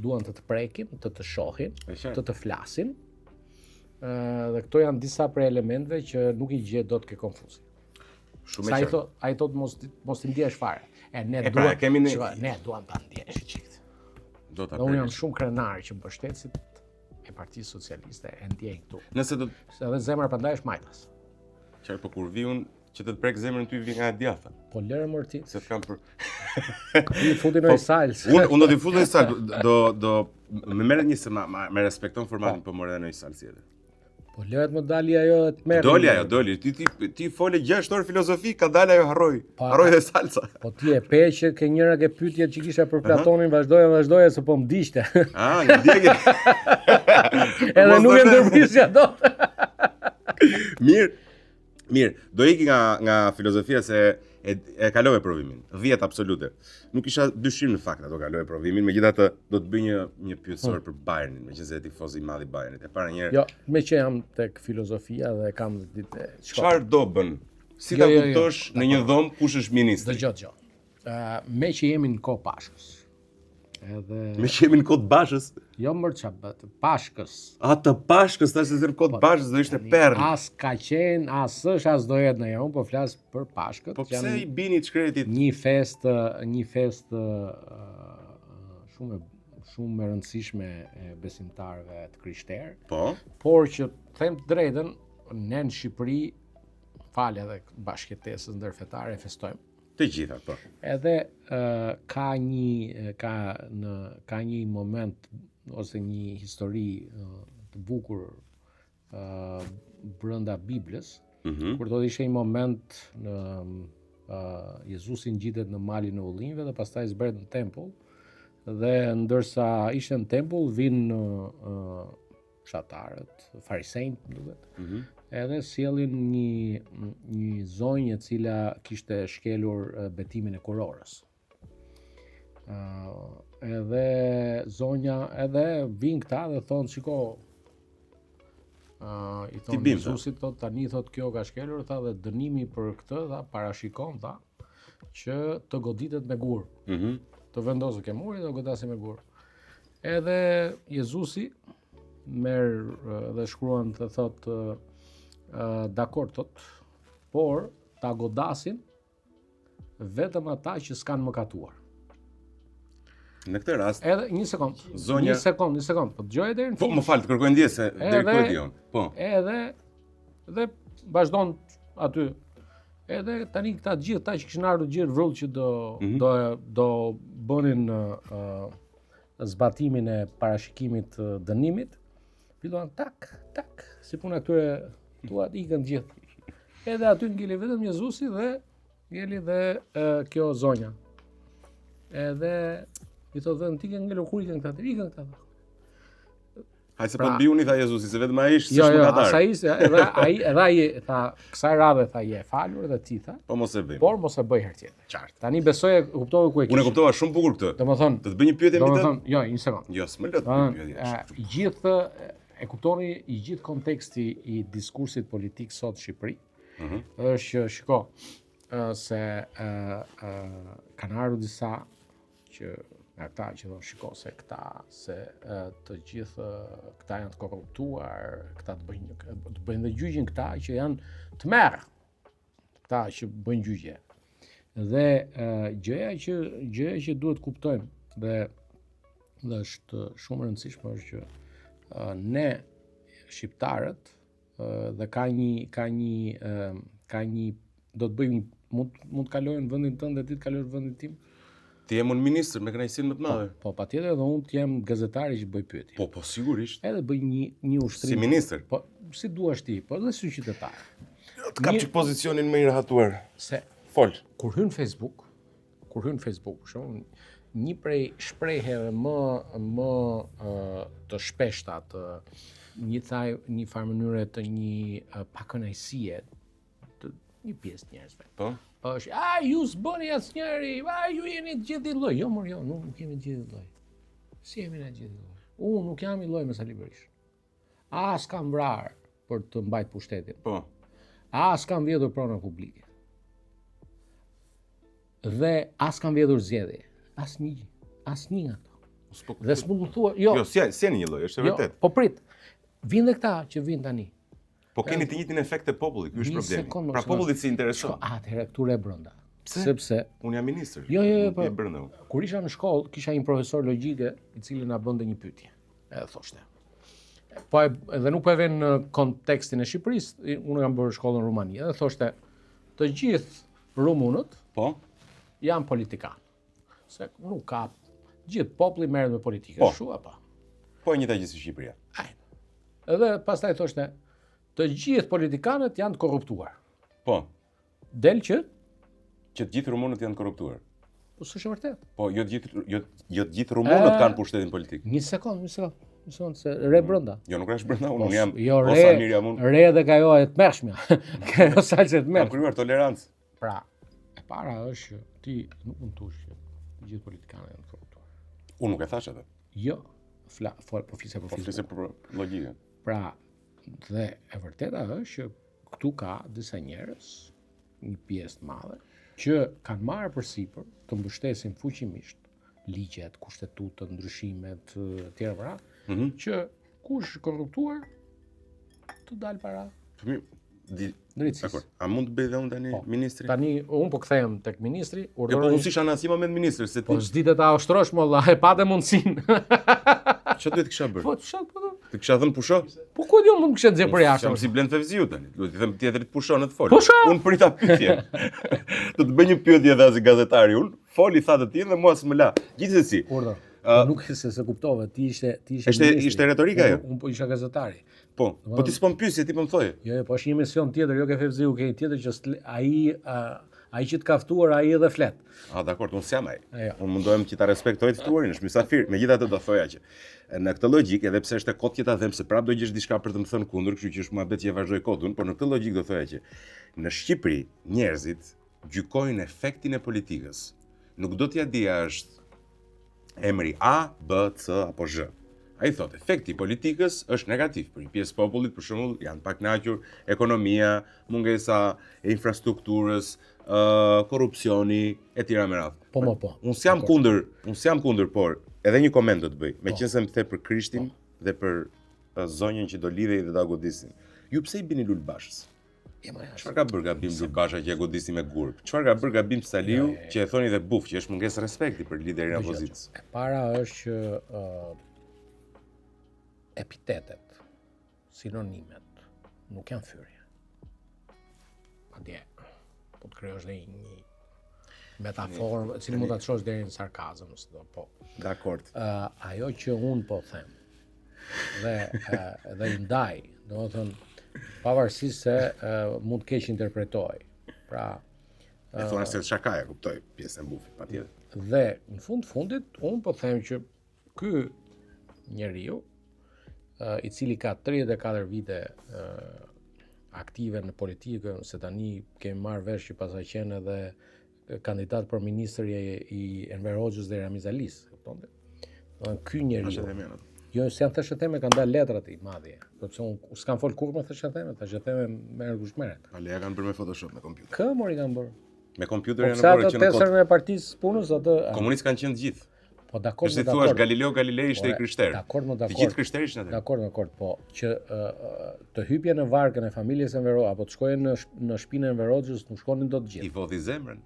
Duan të të prekin, të të shohin, E qartë. të të flasin. Ë dhe këto janë disa prej elementëve që nuk i gjet dot ke Konfuci. Shumë Sa e ai qartë. thot, ai thot mos mos ti ndjesh fare. E ne E pra, duam, e kemi ne- shiko, ne duam ta ndjesh çik. Do ta Dhe unë jam prekesh. shumë krenar që mbështetësit e Partisë Socialiste e ndjejnë këtu. Nëse do Se edhe zemra prandaj është majtas. Qartë, po kur vi unë që të të prek zemrën ty vi nga e djathta, Po lëre mor ti. se të kam për Ti futi në salsë. Unë unë do t'i fut në një salë, do do më merret një se ma, ma më respekton formatin, po more edhe në një salë tjetër. Po lëret më dali ajo e të merr. Doli ajo, doli. Ti ti ti fole 6 orë filozofi, ka dalë ajo harroi. Pa- Harroi dhe salca. Po ti e pe që ke njëra ke pyetjet që kisha për Platonin, vazhdoja, vazhdoja se po më diqte. Ah, nga djegje. Edhe Mos nuk e do të- ndërprisja dot. Mirë. Mirë, do iki nga nga filozofia se e, e kalove provimin. 10 absolute. Nuk isha dyshim në fakt ato kalove provimin, megjithatë do të bëj një një pyetësor për Bayernin, meqenëse je tifoz i madh i Bayernit. E para një herë, Jo, me që jam tek filozofia dhe kam dhe ditë. Shiko, çfarë do bën? Si Jo, ta jo, jo. kuptosh në një dhomë kush është ministri? Dëgjo, dëgjo. Ë, me që jemi në kohë Pashkës. Edhe Me që jemi në kohë të Bashës. jo mër ça bëtë, Pashkës. A të Pashkës, tash se në kohë të Bashës do ishte perlë. As ka qenë, as është, as do jetë në unë po flas për Pashkët. Po që pse janë i bini të shkretit? një festë, një festë shumë e shumë e rëndësishme e besimtarëve të krishterë, Po. por që them të drejtën, ne në Shqipëri falë edhe bashkëjetesës ndërfetare e festojmë. Të gjitha, po. Edhe ë, ka një ka në ka një moment ose një histori ë, të bukur ë brenda Biblës, Mhm. kur do të ishte një moment në ë Jezusi ngjitet në malin e ullinjve dhe pastaj zbret në tempull dhe ndërsa ishte në tempull vinë ë fshatarët, farisejt, më duket. Mhm. Edhe sjellin një një zonjë e cila kishte shkelur betimin e kurorës. Ë edhe zonja edhe vinë këta dhe thonë shiko ë i thonë bim, tha. Jezusit thot tani thot kjo ka shkelur tha dhe dënimi për këtë tha parashikon tha që të goditet me gur Mhm. të vendosë ke muri dhe godasin me gur. Edhe Jezusi merr dhe shkruan të thot dakord thot, por ta godasin vetëm ata që s'kan mëkatuar. Në këtë rast, Edhe një sekond, Zonja- një sekond, një sekond, po dëgjoj deri në po fund. më fal, të kërkoj ndjesë se deri këtu e di unë. Po. Edhe dhe vazhdon aty. Edhe tani këta të gjithë, ata që kishin ardhur gjithë vrull që do Mhm. do do bënin ë, zbatimin e parashikimit të dënimit, filluan tak, tak, si puna këtyre tua ikën të gjithë. Edhe aty ngeli vetëm Jezusi dhe ngeli dhe ë, kjo zonja. Edhe i thotë vetëm ti ke ngelur kur ikën këta, ikën këta. Hajde se Pra- po të biuni tha Jezusi, se vetëm ai është Jo, s'është jo, mëkatar. as ai, edhe ai, edhe ai tha, kësaj radhe tha je e falur dhe ti tha, Po mos e bëjmë. por mos e bëj herë tjetër. Qartë. Tani besoj e kuptove ku e Unë e kishe. kuptova shumë bukur këtë. Domethënë, Do të bëj një pyetje mbi të? domethënë, jo, një sekond. Jo, s'më lë të bëj Domethënë, pyetje. e, gjithë e kuptoni i gjithë konteksti i diskursit politik sot në Shqipëri Mhm. është që shiko, ë, se ë, ë, kanë ardhur disa që Nga këta që thonë shiko se këta se të gjithë këta janë të korruptuar, këta të bëjnë të bëjnë dhe gjyqin këta që janë tmerr. Këta që bëjnë gjyqe. Dhe gjëja që gjëja që duhet kuptojmë dhe dhe është shumë e rëndësishme është që ne shqiptarët dhe ka një ka një ka një do të bëjmë një mund mund të kaloj në vendin tënd dhe ti të kalosh në vendin tim. Të jem unë ministër me kënaqësinë më të madhe. Po, po patjetër edhe unë të jem gazetari që bëj pyetje. Po, po sigurisht. Edhe bëj një një ushtrim. Si ministër. Po, si duash ti, po edhe si qytetar. Jo, të kap çik pozicionin më i rehatuar. Se fol. Kur hyn Facebook, kur hyn Facebook, për shembull, një prej shprehjeve më më të shpeshta të një thaj një farë mënyre të një pakënaqësie të një pjesë njerëzve. Po. Është, a ju s'bëni asnjëri, a ju jeni të gjithë njëlloj. Jo, mor, jo, nuk, nuk jemi të gjithë njëlloj. Si jemi ne të gjithë njëlloj? Unë nuk jam njëlloj me Sali Berishën. As kam vrarë për të mbajt pushtetin. Po. As kam vjedhur prona publike. Dhe as kam vjedhur zgjedhje. Asnjë, asnjë nga këto. S'po, dhe s'mund të thua, jo. Jo, si si jeni një lloj, është e jo, vërtetë. Po prit. Vijnë dhe këta që vijnë tani. Po keni të njëjtin efekt te populli, ky është problemi. Sekond, pra popullit s'i intereson. Shko, atëherë këtu re brenda. Pse? Sepse unë jam ministër. Jo, jo, jo, po. Brenda. Kur isha në shkollë, kisha një profesor logjike i cili na bënte një pyetje. Edhe thoshte. Po e, edhe nuk po e vën në kontekstin e Shqipërisë, unë kam bërë shkollën në Rumani, edhe thoshte të gjithë rumunët po janë politikanë. Se nuk ka gjithë populli merret me politikë, po. kështu apo? Po e njëjta gjë si Shqipëria. Ai. Edhe pastaj thoshte, të gjithë politikanët janë të korruptuar. Po. Del që që të gjithë rumunët janë të korruptuar. Po s'është e vërtetë. Po jo të gjithë jo jo të gjithë rumunët kanë pushtetin politik. Një sekond, një sekond. Një sekond se re brenda. Jo, nuk është brenda, unë po, jam jo, re, re, mirë jam unë. Re edhe ka ajo e tmerrshmja. Ka ajo salcë e tmerrshme. Kam krijuar tolerancë. Pra, e para është që ti nuk mund të thuash që të gjithë politikanët janë të korruptuar. Unë nuk e thashë atë. Jo, fla, fol, po flisja për Po flisja për logjikën. Pra, dhe e vërteta është që këtu ka disa njerëz, një pjesë të madhe, që kanë marrë përsipër të mbështesin fuqimisht ligjet, kushtetutën, ndryshimet, e tjera pra, mm -hmm. që kush është korruptuar të dalë para. Po mirë, di drejtësisë. Dakor. A mund të bëj dhe unë tani po, ministri? Tani unë po kthehem tek ministri, urdhëroj. Jo, po unë s'isha në asnjë moment ministër, se ti. Po s'dite ta ushtrosh mo vlla, e pate mundsinë. Çfarë duhet të kisha bërë? Po çfarë po? Të kisha thënë pusho? Po ku di unë mund të kisha nxjerrë për jashtë. Jam si Blend Fevziu tani. Duhet t'i them tjetrit pusho në të fol. Pusho! Unë prita pyetje. Do të bëj një pyetje edhe si gazetari unë. Foli tha të tij dhe mua s'më la. Gjithsesi. Urdhër. Uh, nuk e se se kuptove, ti ishte ti ishe Ishte ishte retorika ajo. Unë po isha gazetari. Po, po ti s'po më pyesje, ti po më thoje. Jo, jo, po është një emision tjetër, jo ke Fevziu, ke një tjetër që ai ai që të ka ftuar, ai edhe flet. Ah, dakor, unë s'jam ai. Jo. Unë mundohem që ta respektoj të ftuarin, është mysafir. Megjithatë do thoja që në këtë logjikë, edhe pse është e kotë që ta them se prapë do gjesh diçka për të më thënë kundër, kështu që është muhabet që e vazhdoj kot unë, por në këtë logjikë do thoja që në Shqipëri njerëzit gjykojnë efektin e politikës. Nuk do t'ia di a është emri A, B, C apo Zh. Ai thotë, efekti i politikës është negativ për një pjesë të popullit, për shembull, janë pakënaqur ekonomia, mungesa e infrastrukturës, ë korrupsioni etj me radhë. Po, mo, po. Unë s'jam kundër, unë s'jam kundër, por edhe një koment do të bëj, meqenëse më the për Krishtin po. dhe për zonjën që do lidhej dhe do godisin. Ju pse i bini Lul Bashës? Çfarë ka bërë gabim Lul Basha që e godisni me gurë? Çfarë ka bërë gabim Saliu që e thoni dhe buf, që është mungesë respekti për liderin e opozitës? E para është që uh, epitetet, sinonimet, nuk janë fyrje. Madje, po të krijosh dhe një metaforë, e cila mund ta çosh deri në sarkazëm, ose do, po. Dakord. Uh, ajo që unë po them, dhe, uh, dhe i ndaj, domethënë, pavarësisht se uh, mund të keqinterpretoj. Pra, uh, e thonë se shaka e kuptoj pjesën e bufit, patjetër. Dhe në fund fundit unë po them që ky njeriu uh, i cili ka 34 vite uh, aktive në politikë, se tani kemi marrë vesh që paska qenë edhe kandidat për ministër i, i Enver Hoxhës dhe Ramiz Alisë, kupton ti? Do ky njeriu. Jo, s'janë thashetheme, kanë dalë letrat i madje. Po pse unë s'kam fol kurrë me thashetheme, thashetheme merret kush merret. Ale ja kanë bërë me Photoshop me kompjuter. Kë mori kanë bërë? Me kompjuter po janë bërë që në kohë. Po tesën e partisë punës atë. Komunistë kanë qenë të gjithë. Po dakord, Si thua Galileo Galilei ishte i krishterë. Dakord, më dakord. Të gjithë krishterë ishin atë. Dakord, dakord, po që të hypje në varkën e familjes Enver apo të shkoje në në shpinë e Enver Hoxhës, nuk shkonin dot të gjithë. I vodhi zemrën.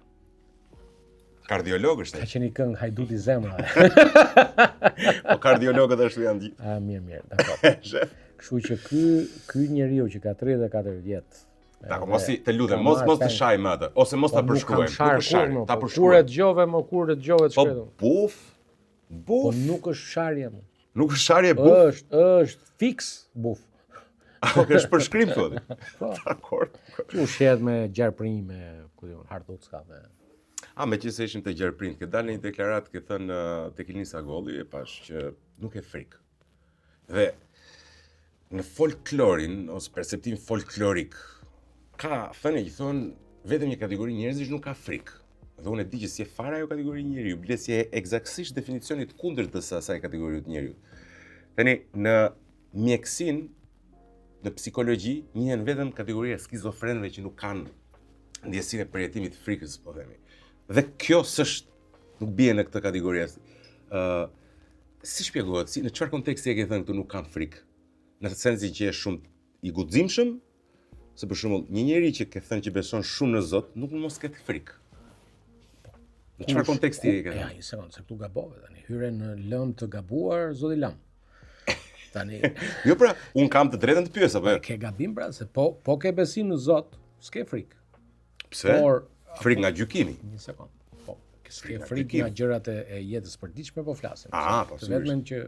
Kardiolog është. Ka qenë një këngë hajdut i zemrave. po kardiologët ashtu janë gjithë. Ah, mirë, mirë, dakord. Shef. Kështu që ky ky njeriu që ka 34 vjet, Dakord, mos i të lutem, mos mos të shaj më atë, ose mos ta po përshkruajmë. Nuk është sharje, ta përshkruajmë. Kur e dëgjove, më kur e dëgjove të po, shkretën. Po buf. Buf. Po nuk është sharje më. Nuk është sharje buf. Është, është fiks buf. Apo është përshkrim thotë. Po. Dakord. Që ushqehet me gjarprinj me, ku di unë, hardhucka me. A, meqenëse ishim te gjarprinjtë, ke dalë në një deklaratë, ke thënë tek Ilnisa Agolli, e pashë që nuk ke frikë. Dhe në folklorin, ose perceptim folklorik, ka thënie që thonë vetëm një kategori njerëzish nuk ka frikë. Dhe unë e di që s'je fare ajo kategori njeriu, bile je ekzaktësisht definicioni të kundërt të asaj kategorie të njeriut. Tani në mjekësinë, në psikologji, njihen vetëm kategoria e skizofrenëve që nuk kanë ndjesinë e përjetimit të frikës, po themi. Dhe kjo s'është, nuk bie në këtë kategori as. Ë uh, si shpjegohet, si në çfarë konteksti e ke thënë këtu nuk kam frikë? Në sensin që je shumë i guximshëm, se për shembull, një njeri që ke thënë që beson shumë në Zot, nuk mund mos ketë frikë. Në çfarë konteksti e ke thënë? Ja, një sekondë, se këtu gabove tani. Hyre në lëmë të gabuar, zoti Lam. Tani. jo pra, un kam të drejtën të pyes apo jo? Ke gabim pra, se po po ke besim në Zot, s'ke frikë. Pse? Por frikë nga gjykimi. Një sekond. Po, s'ke frikë nga gjërat e, e jetës përditshme po flasim. Ah, po, të vetmen që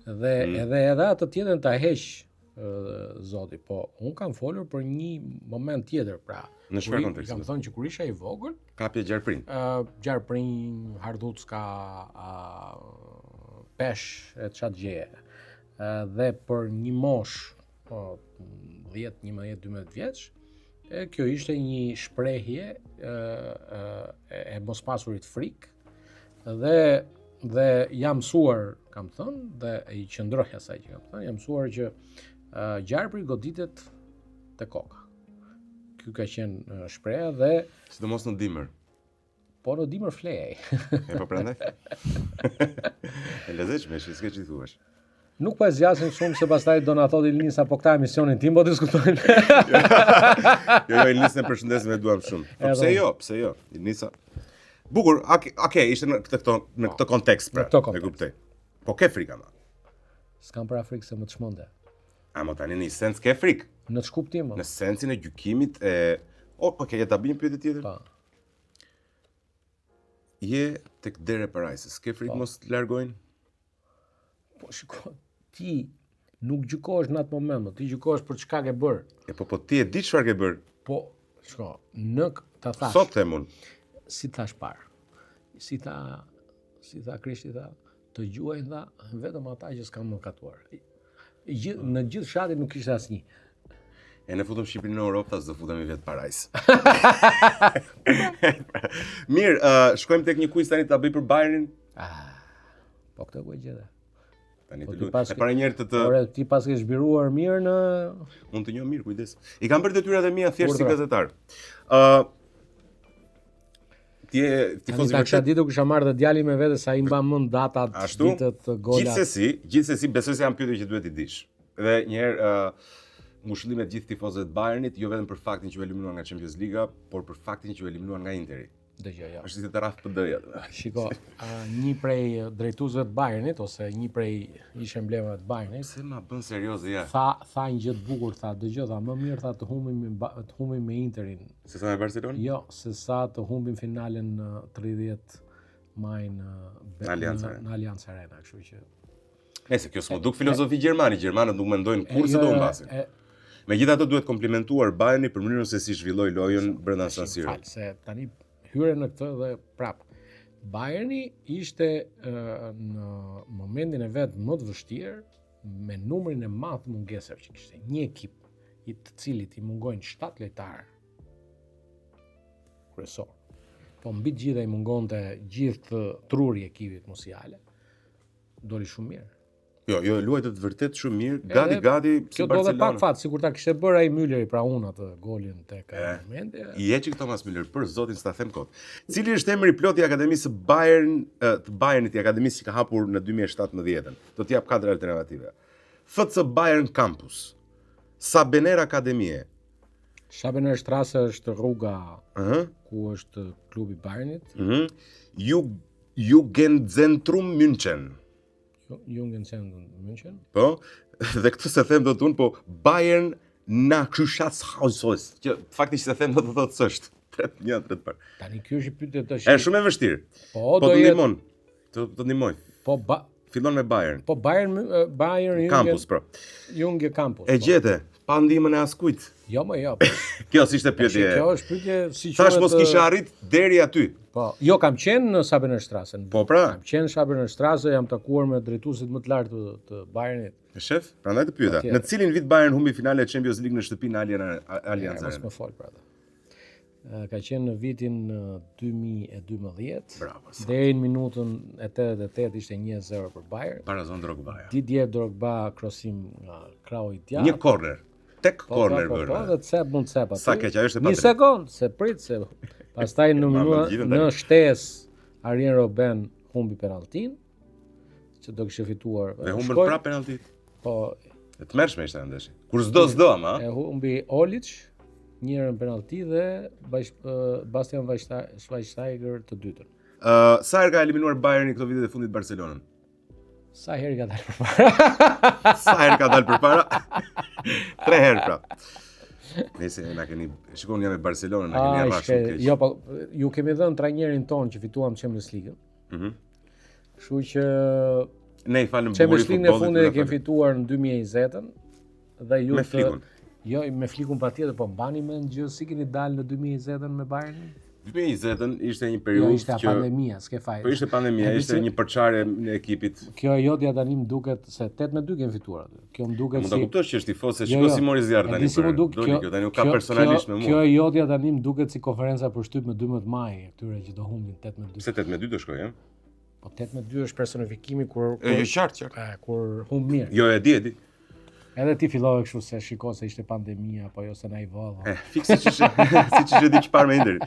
dhe mm. edhe edhe atë tjetrën ta heq zoti, po un kam folur për një moment tjetër, pra. Në çfarë konteksti? Kam thënë që kur isha i vogël, kapje gjarprinj. Ë uh, gjarprinj, hardhucka, uh, peshq e ça të gjeje. Uh, dhe për një moshë, po 10, 11, 12 vjeç, E kjo ishte një shprehje e, e, e mospasurit frikë dhe dhe jam mësuar, kam thënë, dhe i qëndroj asaj që kam thënë, jam mësuar që uh, gjarpri goditet te koka. Ky ka qenë shprehja dhe sidomos në dimër. Po në dimër fle ai. E po prandaj. E lezetshme, s'ke ç'i thuash. Nuk po e zgjasim shumë se pastaj do na thotë Ilnisa po këta emisionin tim po diskutojnë. jo, jo, Ilnisën e përshëndesim e duam shumë. Po pse jo, pse jo? Ilnisa. Bukur, okay, okay, ishte në këtë këto në këtë kontekst pra. Në këtë kontekst. E kuptoj. Po ke frikë ama. S'kam pra frikë se më çmende. Ama tani në një sens ke frikë. Në ç'kuptim? Në sensin e gjykimit e O, po ke ta bëj një pyetje tjetër? Po. Je tek dera e parajsës, ke frikë po. mos të largojnë? Po shiko, ti nuk gjykohesh në atë moment, ti gjykohesh për çka ke bërë. E po po ti e di çfarë ke bërë. Po, shiko, në ta thash. Sot them unë. Si thash parë. Si tha, si tha Krishti tha, të gjuajnë tha vetëm ata që s'kanë mëkatuar. Gjith, në gjithë fshatin nuk kishte asnjë. E ne futëm Shqipërinë në Europë, tha s'do futemi vetë parajsë. Mirë, uh, shkojmë tek një quiz tani ta bëj për Bayernin. Ah, po këtë ku e gjete. Tani po të lutem. E para një herë të të Ore, ti paske zhbiruar mirë në Unë të njoh mirë, kujdes. I kam bërë detyrat e mia thjesht si gazetar. Ë uh, Ti je tifoz i vërtetë. Ta ditur kisha marrë dhe djalin me vete sa i mban mend datat, Ashtu, ditët, golat. Gjithsesi, gjithsesi besoj se janë pyetje që duhet t'i dish. Dhe një herë ë uh, ngushëllime të gjithë tifozëve të Bayernit, jo vetëm për faktin që u eliminuan nga Champions League, por për faktin që u eliminuan nga Interi. Dëgjoj, jo. Është si të rraf PD-ja. Shiko, një prej drejtuesve të Bayernit ose një prej ish emblemave të Bayernit. Pse ma bën serioze ja? Tha, tha një gjë të bukur, tha, dëgjoj, tha, më mirë tha të humbim me të humbim me Interin. Se sa me Barcelonën? Jo, se sa të humbim finalen në 30 maj në në Allianz Arena. Në Allianz Arena, kështu që Nëse kjo s'më duk filozofi gjermani, gjermanët nuk mendojnë kurrë se do jo, humbasin. Megjithatë duhet komplimentuar Bayerni për mënyrën se si zhvilloi lojën brenda San Siro. Fal, se tani hyre në këtë dhe prap. Bayerni ishte në momentin e vet më të vështirë me numrin e madh të mungesave që kishte. Një ekip i të cilit i mungojnë 7 lojtarë kryesor. Po mbi të gjitha i mungonte gjithë truri i ekipit Musiala. Doli shumë mirë. Jo, jo, luajtët vërtet shumë mirë, gati gati si Kjo do dhe pak fat, sikur ta kishte bërë ai Mülleri pra unë atë golin tek ai momenti. I heqi Thomas Müller për zotin s'ta them kot. Cili është emri i plotë i Akademisë së Bayern, të Bayernit i Akademisë që ka hapur në 2017-ën? Do të jap katër alternative. FC Bayern Campus. Sabener Akademie. Sabener Strasse është rruga uh -huh. ku është klubi i Bayernit. Uh mhm. -huh. Jugendzentrum München. Jugendzentrum München. Po, dhe këtë s'e them dot unë, po Bayern Nachwuchshaus, që fakti që s'e them do të thotë s'është. Tre, një, tre të parë. Tani kjo është pyetje tash. Është shumë e vështirë. Po, po të ndihmon. Të të ndihmoj. Po ba fillon me Bayern. Po Bayern Bayern Campus, po. Junge Campus. E po. gjete, pa ndihmën e askujt. Jo, më jo. Po. Kjo s'ishte pyetje. Kjo është pyetje si quhet. Thash mos kisha arrit deri aty. Po, jo kam qenë në Sabener Strassen. Po pra. Kam qenë në Sabener Strasse, jam takuar me drejtuesit më të lartë të, të Bayernit. E shef, prandaj të pyeta. Në cilin vit Bayern humbi finalen e Champions League në shtëpi në Allianz Arena? Mos më fol për atë. Ka qenë në vitin 2012. Bravo. Deri në minutën e 88 ishte 1-0 për Bayern. Barazon Drogba. Didier Drogba krosim nga krahu i djathtë. Një korner. Tek po, korner po, po, po, dhe cep mund cep aty. Sa keq ajo është e Një sekond, se prit se pastaj në minutë në shtesë Arjen Robben humbi penalltinë që do kishte fituar. Dhe humbën prapë penalltitë. Po. E tmerrshme ishte ajo ndeshje. Kur s'do s'do ama. E humbi Olic njërën penallti dhe Bastian Schweinsteiger të dytën. Ë, uh, sa herë ka eliminuar Bayerni këto vitet e fundit Barcelonën? Sa herë ka dalë përpara? Sa herë ka dalë përpara? Tre herë pra. Nëse na keni, shikon jam me Barcelonën, na keni rrah shumë keq. Jo, po ju kemi dhënë trajnerin tonë që fituam Champions League-ën. Mhm. Mm Kështu që ne i falëm Champions League-ën e fundit e kemi fituar në 2020-ën dhe ju me Flikun. Jo, me Flikun patjetër, po mbani mend gjë si keni dalë në 2020-ën me Bayernin? 2020-ën ishte një periudhë jo, ishte që pandemia, s'ke faj. Po ishte pandemia, ishte një përçarje në ekipit. Kjo e jotja tani më duket se 8 me 2 kemi fituar aty. Kjo më duket si Mund ta kuptosh që është tifoz se shiko jo, si mori zjarr tani. Si më duk, kjo, kjo tani u ka personalisht me mua. Kjo e jotja tani më duket si konferenca për shtyp me 12 maj këtyre që do humbin 8 me 2. Pse 8 me 2 do shkojë, ëh? Po 8 me 2 është personifikimi kur kur E qartë, qartë. Kur humb mirë. Jo, e di, e di. Edhe ti fillove kështu se shiko se ishte pandemia apo jo se na i vodhën. Eh, fiks siç ishte, siç ishte diç parë me Interin.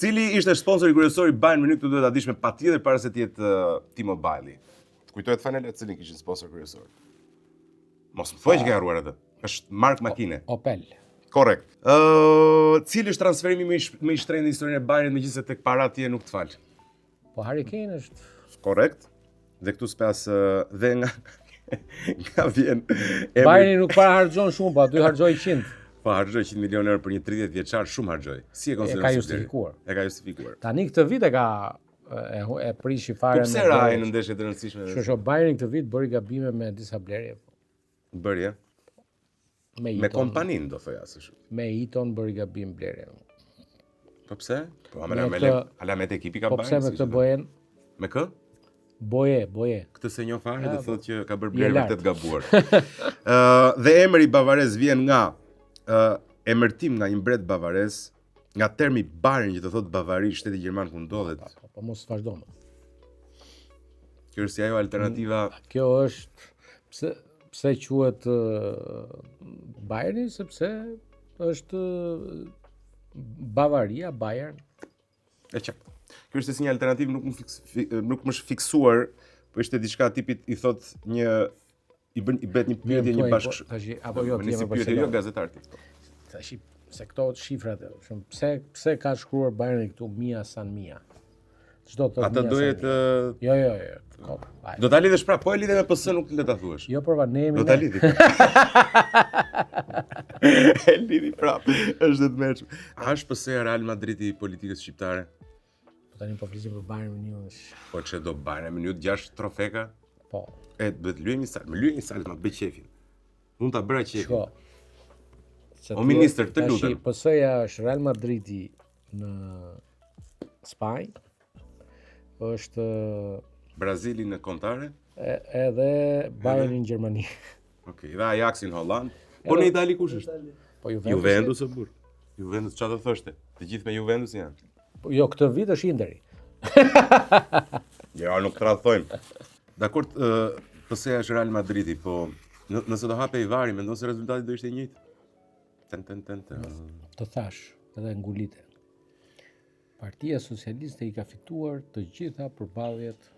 Cili ishte sponsori kryesor i Bayern Munich, këtë duhet ta dish me patjetër para se të jetë uh, T-Mobile. Të kujtohet fanella cilin kishin sponsor kryesor. Mos më thuaj që ke harruar atë. Është markë makine. Opel. Korrekt. Ë, uh, cili është transferimi më i më i shtrenjtë në historinë e Bayernit megjithëse tek paratë nuk të fal? Po Harry Kane është korrekt. Dhe këtu s'pas dhe nga nga vjen emri. Bayerni nuk para harxhon shumë, po aty harxhoi 100. Po harxhoi 100 milionë euro për një 30 vjeçar, shumë harxhoi. Si e konsideron? E ka justifikuar. E ka justifikuar. Tani këtë vit e ka e, e prishi fare. Po pse ra ai në ndeshje të rëndësishme? Sho sho Bayerni këtë vit bëri gabime me disa blerje. Po. Bëri, e? Me, me Kompaninë, do thoja se shumë. Me Iton bëri gabim blerje. Po pse? Po me me këtë, alamet ekipi ka po pse me këtë Bojen? Me kë? Boje, Boje. Këtë s'e njoh fare, do thotë që ka bërë blerje vërtet gabuar. Ë dhe emri bavarez vjen nga ë emërtim nga një mbret bavarez, nga termi Bayern që do thotë Bavari, shteti gjerman ku ndodhet. Po, po, po mos vazhdo më. Kjo është si ajo alternativa. Mm, kjo është pse pse quhet Bayerni sepse është Bavaria, Bayern. E qartë. Kjo është si një alternativë nuk më fiks, nuk më është fiksuar, po ishte diçka tipit i thot një i bën i bëhet një pyetje një bashkë. Po, tash apo jo ti je pyetje jo gazetar ti. Po. Tash se këto shifrat shumë pse pse ka shkruar Bayerni këtu Mia San Mia. Ç'do të thotë Ata do jetë Jo, jo, jo. Kot. Do ta lidhësh prapë, po e lidhe me PS nuk le ta thuash. Jo, por ne jemi Do ta lidhi. E lidhi prapë. Është e tmerrshme. A është PS Real Madridi i politikës shqiptare? Po tani po flisim për Bayern Munich. Po ç'e do Bayern Munich 6 trofeka? Po. E duhet të lyej një salë, më lyej një salë, ma bëj qejfin. Unë ta bëra qejfin. Shko. O ministër, të lutem. PS-ja është Real Madridi në Spanjë. Është Brazili në kombëtare? Edhe Bayern në Gjermani. Okej, okay, dhe Ajaxi në Holland. Po në Itali kush është? Po Juventus. Juventus o burr. Juventus çfarë do thoshte? Të gjithë me Juventus janë. Po jo, këtë vit është Interi. jo, nuk tradhtojmë. Dakord, ë PS-ja është Real Madridi, po nëse do hapej VAR-i, mendon se rezultati do ishte i njëjtë? Ten ten ten ten. Të thash, edhe ngulite. Partia Socialiste i ka fituar të gjitha përballjet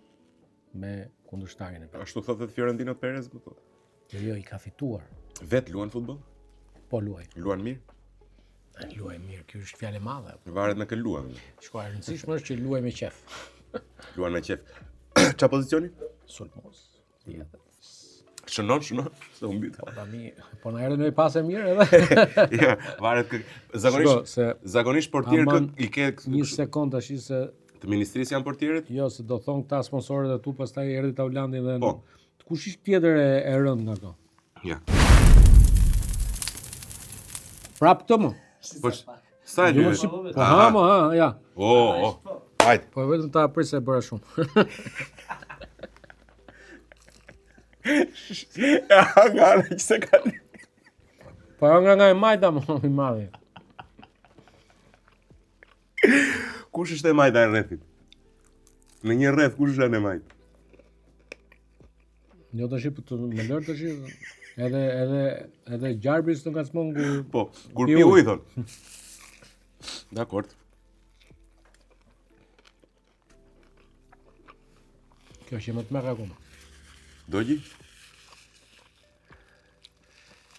me kundërshtarin e vet. Ashtu thotë Florentino Perez, më thotë. Jo, jo, i ka fituar. Vet luan futboll? Po luaj. Luan mirë? Luaj mirë, kjo është fjalë e madhe. Varet me kë luan. Shiko, e rëndësishme është që luaj me qef. Luan me qef. Ça pozicioni? Sulmues. Shënon, shënon, se u mbyta. Po tani, po na erdhi ndonjë pas e mirë edhe. Jo, varet kë. Zakonisht, se zakonisht portier kë i ke një sekond tash se të ministrisë janë portierët? Jo, se do thon këta sponsorët e tu, pastaj erdhi Taulanti dhe po. Kush ishte tjetër e, e rënd nga këto? Ja. Prap këtë më. Po, sa e jo, si, po ha, mo, ha, ja. Oh, oh. Hajt. Po vetëm ta pres se e bëra shumë. Ja, nga ana që se ka. Po nga nga e majta më i madhi. Kush është e majta e rrethit? Në një rreth kush është e majtë? Jo tash po të më lër tash edhe edhe edhe gjarpri s'të ngacmon kur Po, kur pi ujë thon. Dakord. Kjo është më të merr akoma. Dogji?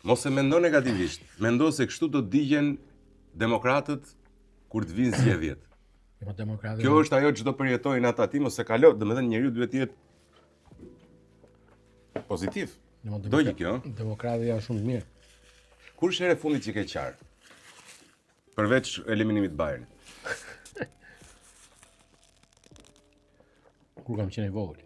Mos e mendo negativisht. Mendo se kështu do të digjen demokratët kur të vinë zgjedhjet. Jo, demokratët. Kjo është ajo që do përjetojnë ata ti mos e kalo, domethënë njeriu duhet të jetë pozitiv. Jo, Dogji kjo. Demokratët janë shumë të mirë. Kur është hera e fundit që ke qarë? Përveç eliminimit të Bayernit. Kur kam qenë i vogël.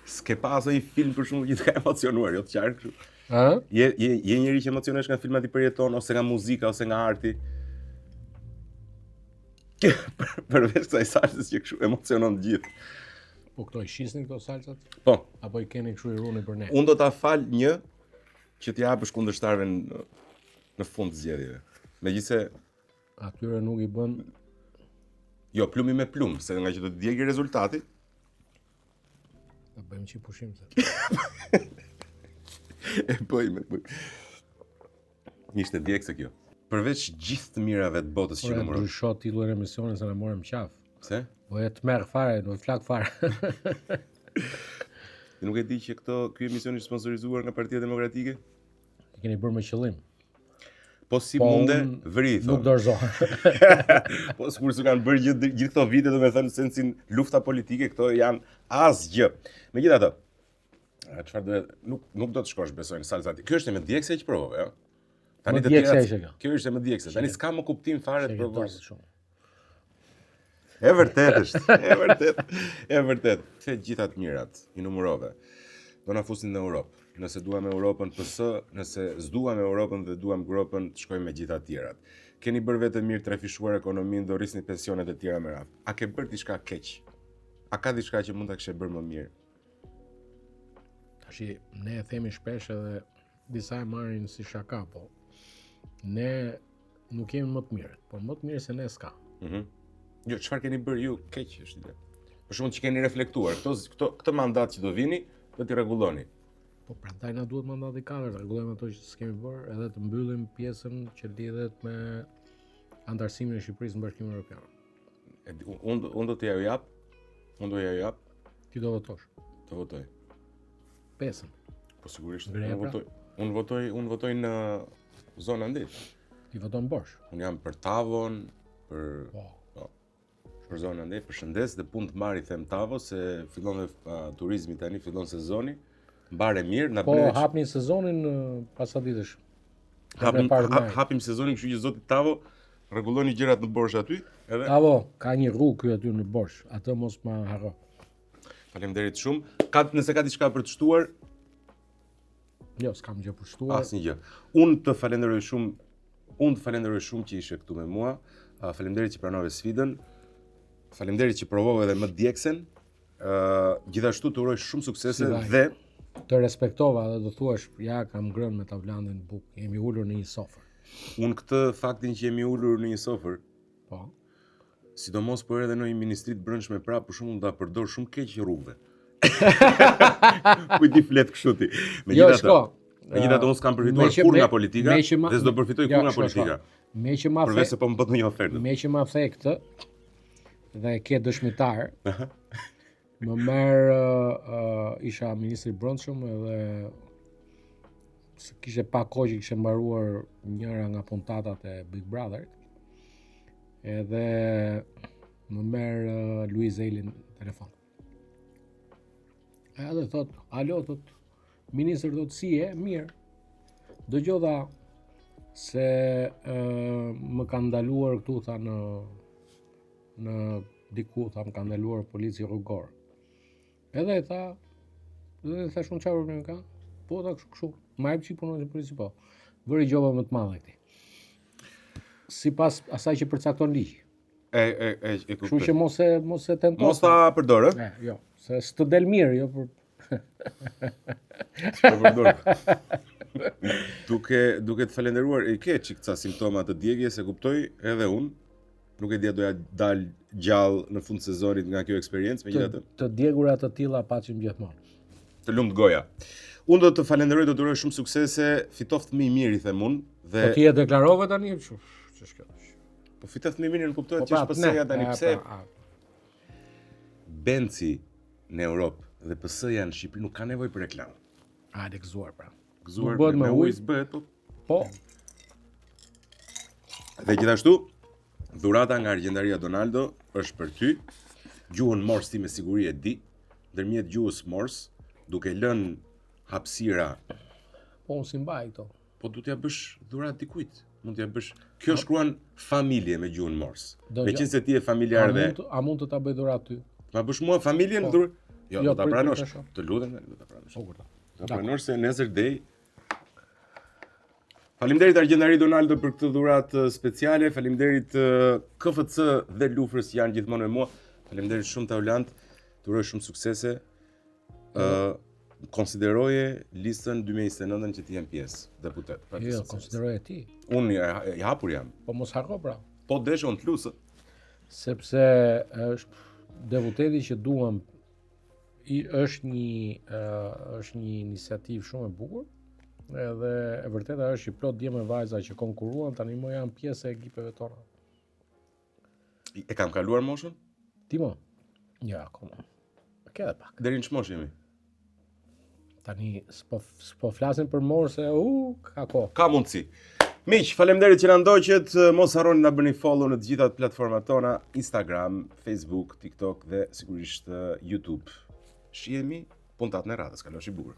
S'ke pas një film për shembull që të ka emocionuar, jo të qarë kështu. Ë? Je je je njeri që emocionohesh nga filmat i përjeton ose nga muzika ose nga arti. Për, përveç kësaj salsës që kështu emocionon të gjithë. Po këto i shisni këto salsat? Po. Apo i keni kështu i runi për ne? Unë do ta fal një që t'i japësh kundërshtarëve në, në fund të zgjedhjeve. Megjithëse atyre nuk i bën Jo, plumi me plum, se nga që do të djegi rezultati. Ta bëjmë që pushim se. e bëjmë, e bëjmë. Ishte djegëse kjo. Përveç gjithë të mirave të botës që numëron. Ndrysho titullin e emisionit se na morëm qafë. Pse? Po e të merr fare, nuk flak fare. Ti nuk e di që këto ky emision është sponsorizuar nga Partia Demokratike? E keni bërë me qëllim. Po si po, munde vri thonë. Nuk dorëzohem. po sikur s'u kanë bërë gjithë gjithë këto vite, domethënë sensin lufta politike këto janë asgjë. Megjithatë, çfarë do nuk nuk do të shkosh besoj në salsa. Kjo është më djegëse që provove, ëh. Tani të tjera. Kjo. kjo ishte më djegëse. Tani s'ka më kuptim fare të provosh. E vërtetë është, e vërtetë, e vërtetë. The gjitha të mirat, i numërove. Do na fusin në Europë. Nëse duam Europën PS, nëse s'duam Europën dhe duam gropën, të shkojmë me gjitha të tjerat. Keni bërë vetëm mirë trefishuar ekonominë, do rrisni pensionet e tjera me radhë. A ke bërë diçka keq? A ka diçka që mund ta kishe bërë më mirë? Tashi ne e themi shpesh edhe disa e marrin si shaka, po ne nuk jemi më të mirët, por më të mirë se ne s'ka. Mhm. Mm jo, çfarë keni bërë ju keq është ide. Për shembull që keni reflektuar, këto këto këtë mandat që do vini, do t'i rregulloni. Po prandaj na duhet mandati i katërt, të rregullojmë ato që s'kemi bërë, edhe të mbyllim pjesën që lidhet me anëtarësimin e Shqipërisë në Bashkimin Evropian. Unë unë do t'ja jap, unë do ja jap. Ti do votosh. Do votoj. Pesën. Po sigurisht, unë pra? votoj. Unë votoj, unë votoj në zonë andej. Ti voton Borsh. Unë jam për Tavon, për po. po për zonën andej, përshëndes dhe punë të mbarë i them Tavo se fillon dhe uh, turizmi tani, fillon sezoni. Mbarë e mirë, na po, hapni sezonin pas sa ditësh. Hapim, ha, hapim sezonin, kështu që zoti Tavo rregulloni gjërat në Borsh aty, edhe Tavo, ka një rrugë ky aty në Borsh, atë mos ma harro. Faleminderit shumë. Ka nëse ka diçka për të shtuar? Jo, s'kam gjë për të shtuar. Asnjë gjë. Unë të falenderoj shumë. Unë të falenderoj shumë që ishe këtu me mua. Faleminderit që pranove sfidën. Faleminderit që provove edhe më djegësen. Ë, uh, gjithashtu të uroj shumë suksese si dhe të respektova dhe do thuash, ja kam ngrënë me Taulantin bukë, jemi ulur në një sofër. Unë këtë faktin që jemi ulur në një sofër, po. Sidomos po erdhe në një ministri të brendshme prapë, për shembull, ta përdor shumë keq rrugëve. Kujt i flet kështu ti? Jo, Megjithatë, shko. megjithatë unë s'kam përfituar Me që- kurrë me- nga politika me që ma- dhe s'do përfitoj Ja, kurrë nga shko, shko. politika. Me që ma the, Përveç se po më bët ndonjë ofertë. me që ma the këtë dhe ke dëshmitar, më merr uh, isha ministri i brendshëm edhe se kishte pak kohë që kishte mbaruar njëra nga puntatat e Big Brotherit. Edhe më merr uh, Luiz Ejlin në telefon. Edhe thot, alo, thot, ministër, thot, si je? Mirë. Dëgjova tha, se ë, më kanë ndaluar këtu, tha, në, në diku, tha, më kanë ndaluar polici rrugor. Edhe e tha, edhe i thash unë çfarë problemi ka? Po, tha, kështu, kështu. Ma jep çik punonjës polici, po. Vëri gjoba më të madhe këtij. Sipas asaj që përcakton ligji. E e e e Kështu kuptoj. që mos e mos e tento. Mos ta përdor, ë? E, jo, se s'të del mirë, jo për Po përdor. duke duke të falenderuar, e ke çik ca simptoma të djegjes, e kuptoj edhe unë. Nuk e di a doja dal gjallë në fund të sezonit nga kjo eksperiencë, të, megjithatë. të djegura të tilla paçim gjithmonë. Të lumt goja. Unë do të falenderoj, do të uroj shumë suksese, fitoft më i mirë i them unë dhe Po ti e deklarove tani, çu, ç'është kjo? po fitoft më i mirë nuk kuptohet Po që pra, është PS-ja tani e, pse pra, a, Benci në Europë dhe PS-ja në Shqipëri nuk ka nevojë për reklamë. A, e gëzuar pra. Gëzuar Nuk bëhet me ujë. s'bëhet, po. Po, Dhe gjithashtu, dhurata nga Argjendaria Donaldo është për ty. Gjuhën Morse ti me siguri e di. Ndërmjet gjuhës Morse, duke lënë hapësira, po unë si mbaj këto. po du t'ja bësh dhuratë dikujt. Mund t'ja bësh. Kjo shkruan familje me gjuhën Morse. Do Me gjë- qenë se ti je A familjar dhe mund, të- a mund të ta bëj dhuratë ty? ma bësh mua familjen dhur. Jo, Jo, do ta prit, prit, pranosh. ta shoh. Të lutem, do ta pranosh. Po kur ta. Ta pranosh se nesër dej. Faleminderit Argjendari Donaldo për këtë dhuratë speciale. Faleminderit eh, KFC dhe Lufrës që janë gjithmonë me mua. Faleminderit shumë Taulant. Të uroj shumë suksese. Ë konsideroje listën 2029 që ti jem pjesë, deputet. Partisë Jo, Socialiste. konsideroje ti. Unë i- i hapur jam. Po mos harro pra, Po deshe unë të lusë. sepse është deputeti që duam i është një ë, është një iniciativë shumë e bukur. Edhe e vërteta është që plot djem e vajza që konkurruan tani më janë pjesë e ekipeve tona. E kam kaluar moshën? Ti mo? Ja, akoma. Ke edhe pak. Deri në ç'moshë jemi? Tani s'po s'po flasim për morë se u ka kohë. Ka mundësi. Miq, faleminderit që na ndoqët. Mos harroni na bëni follow në të gjitha platformat tona, Instagram, Facebook, TikTok dhe sigurisht eh, YouTube. Shihemi puntatën e radhës. Kalosh i bukur.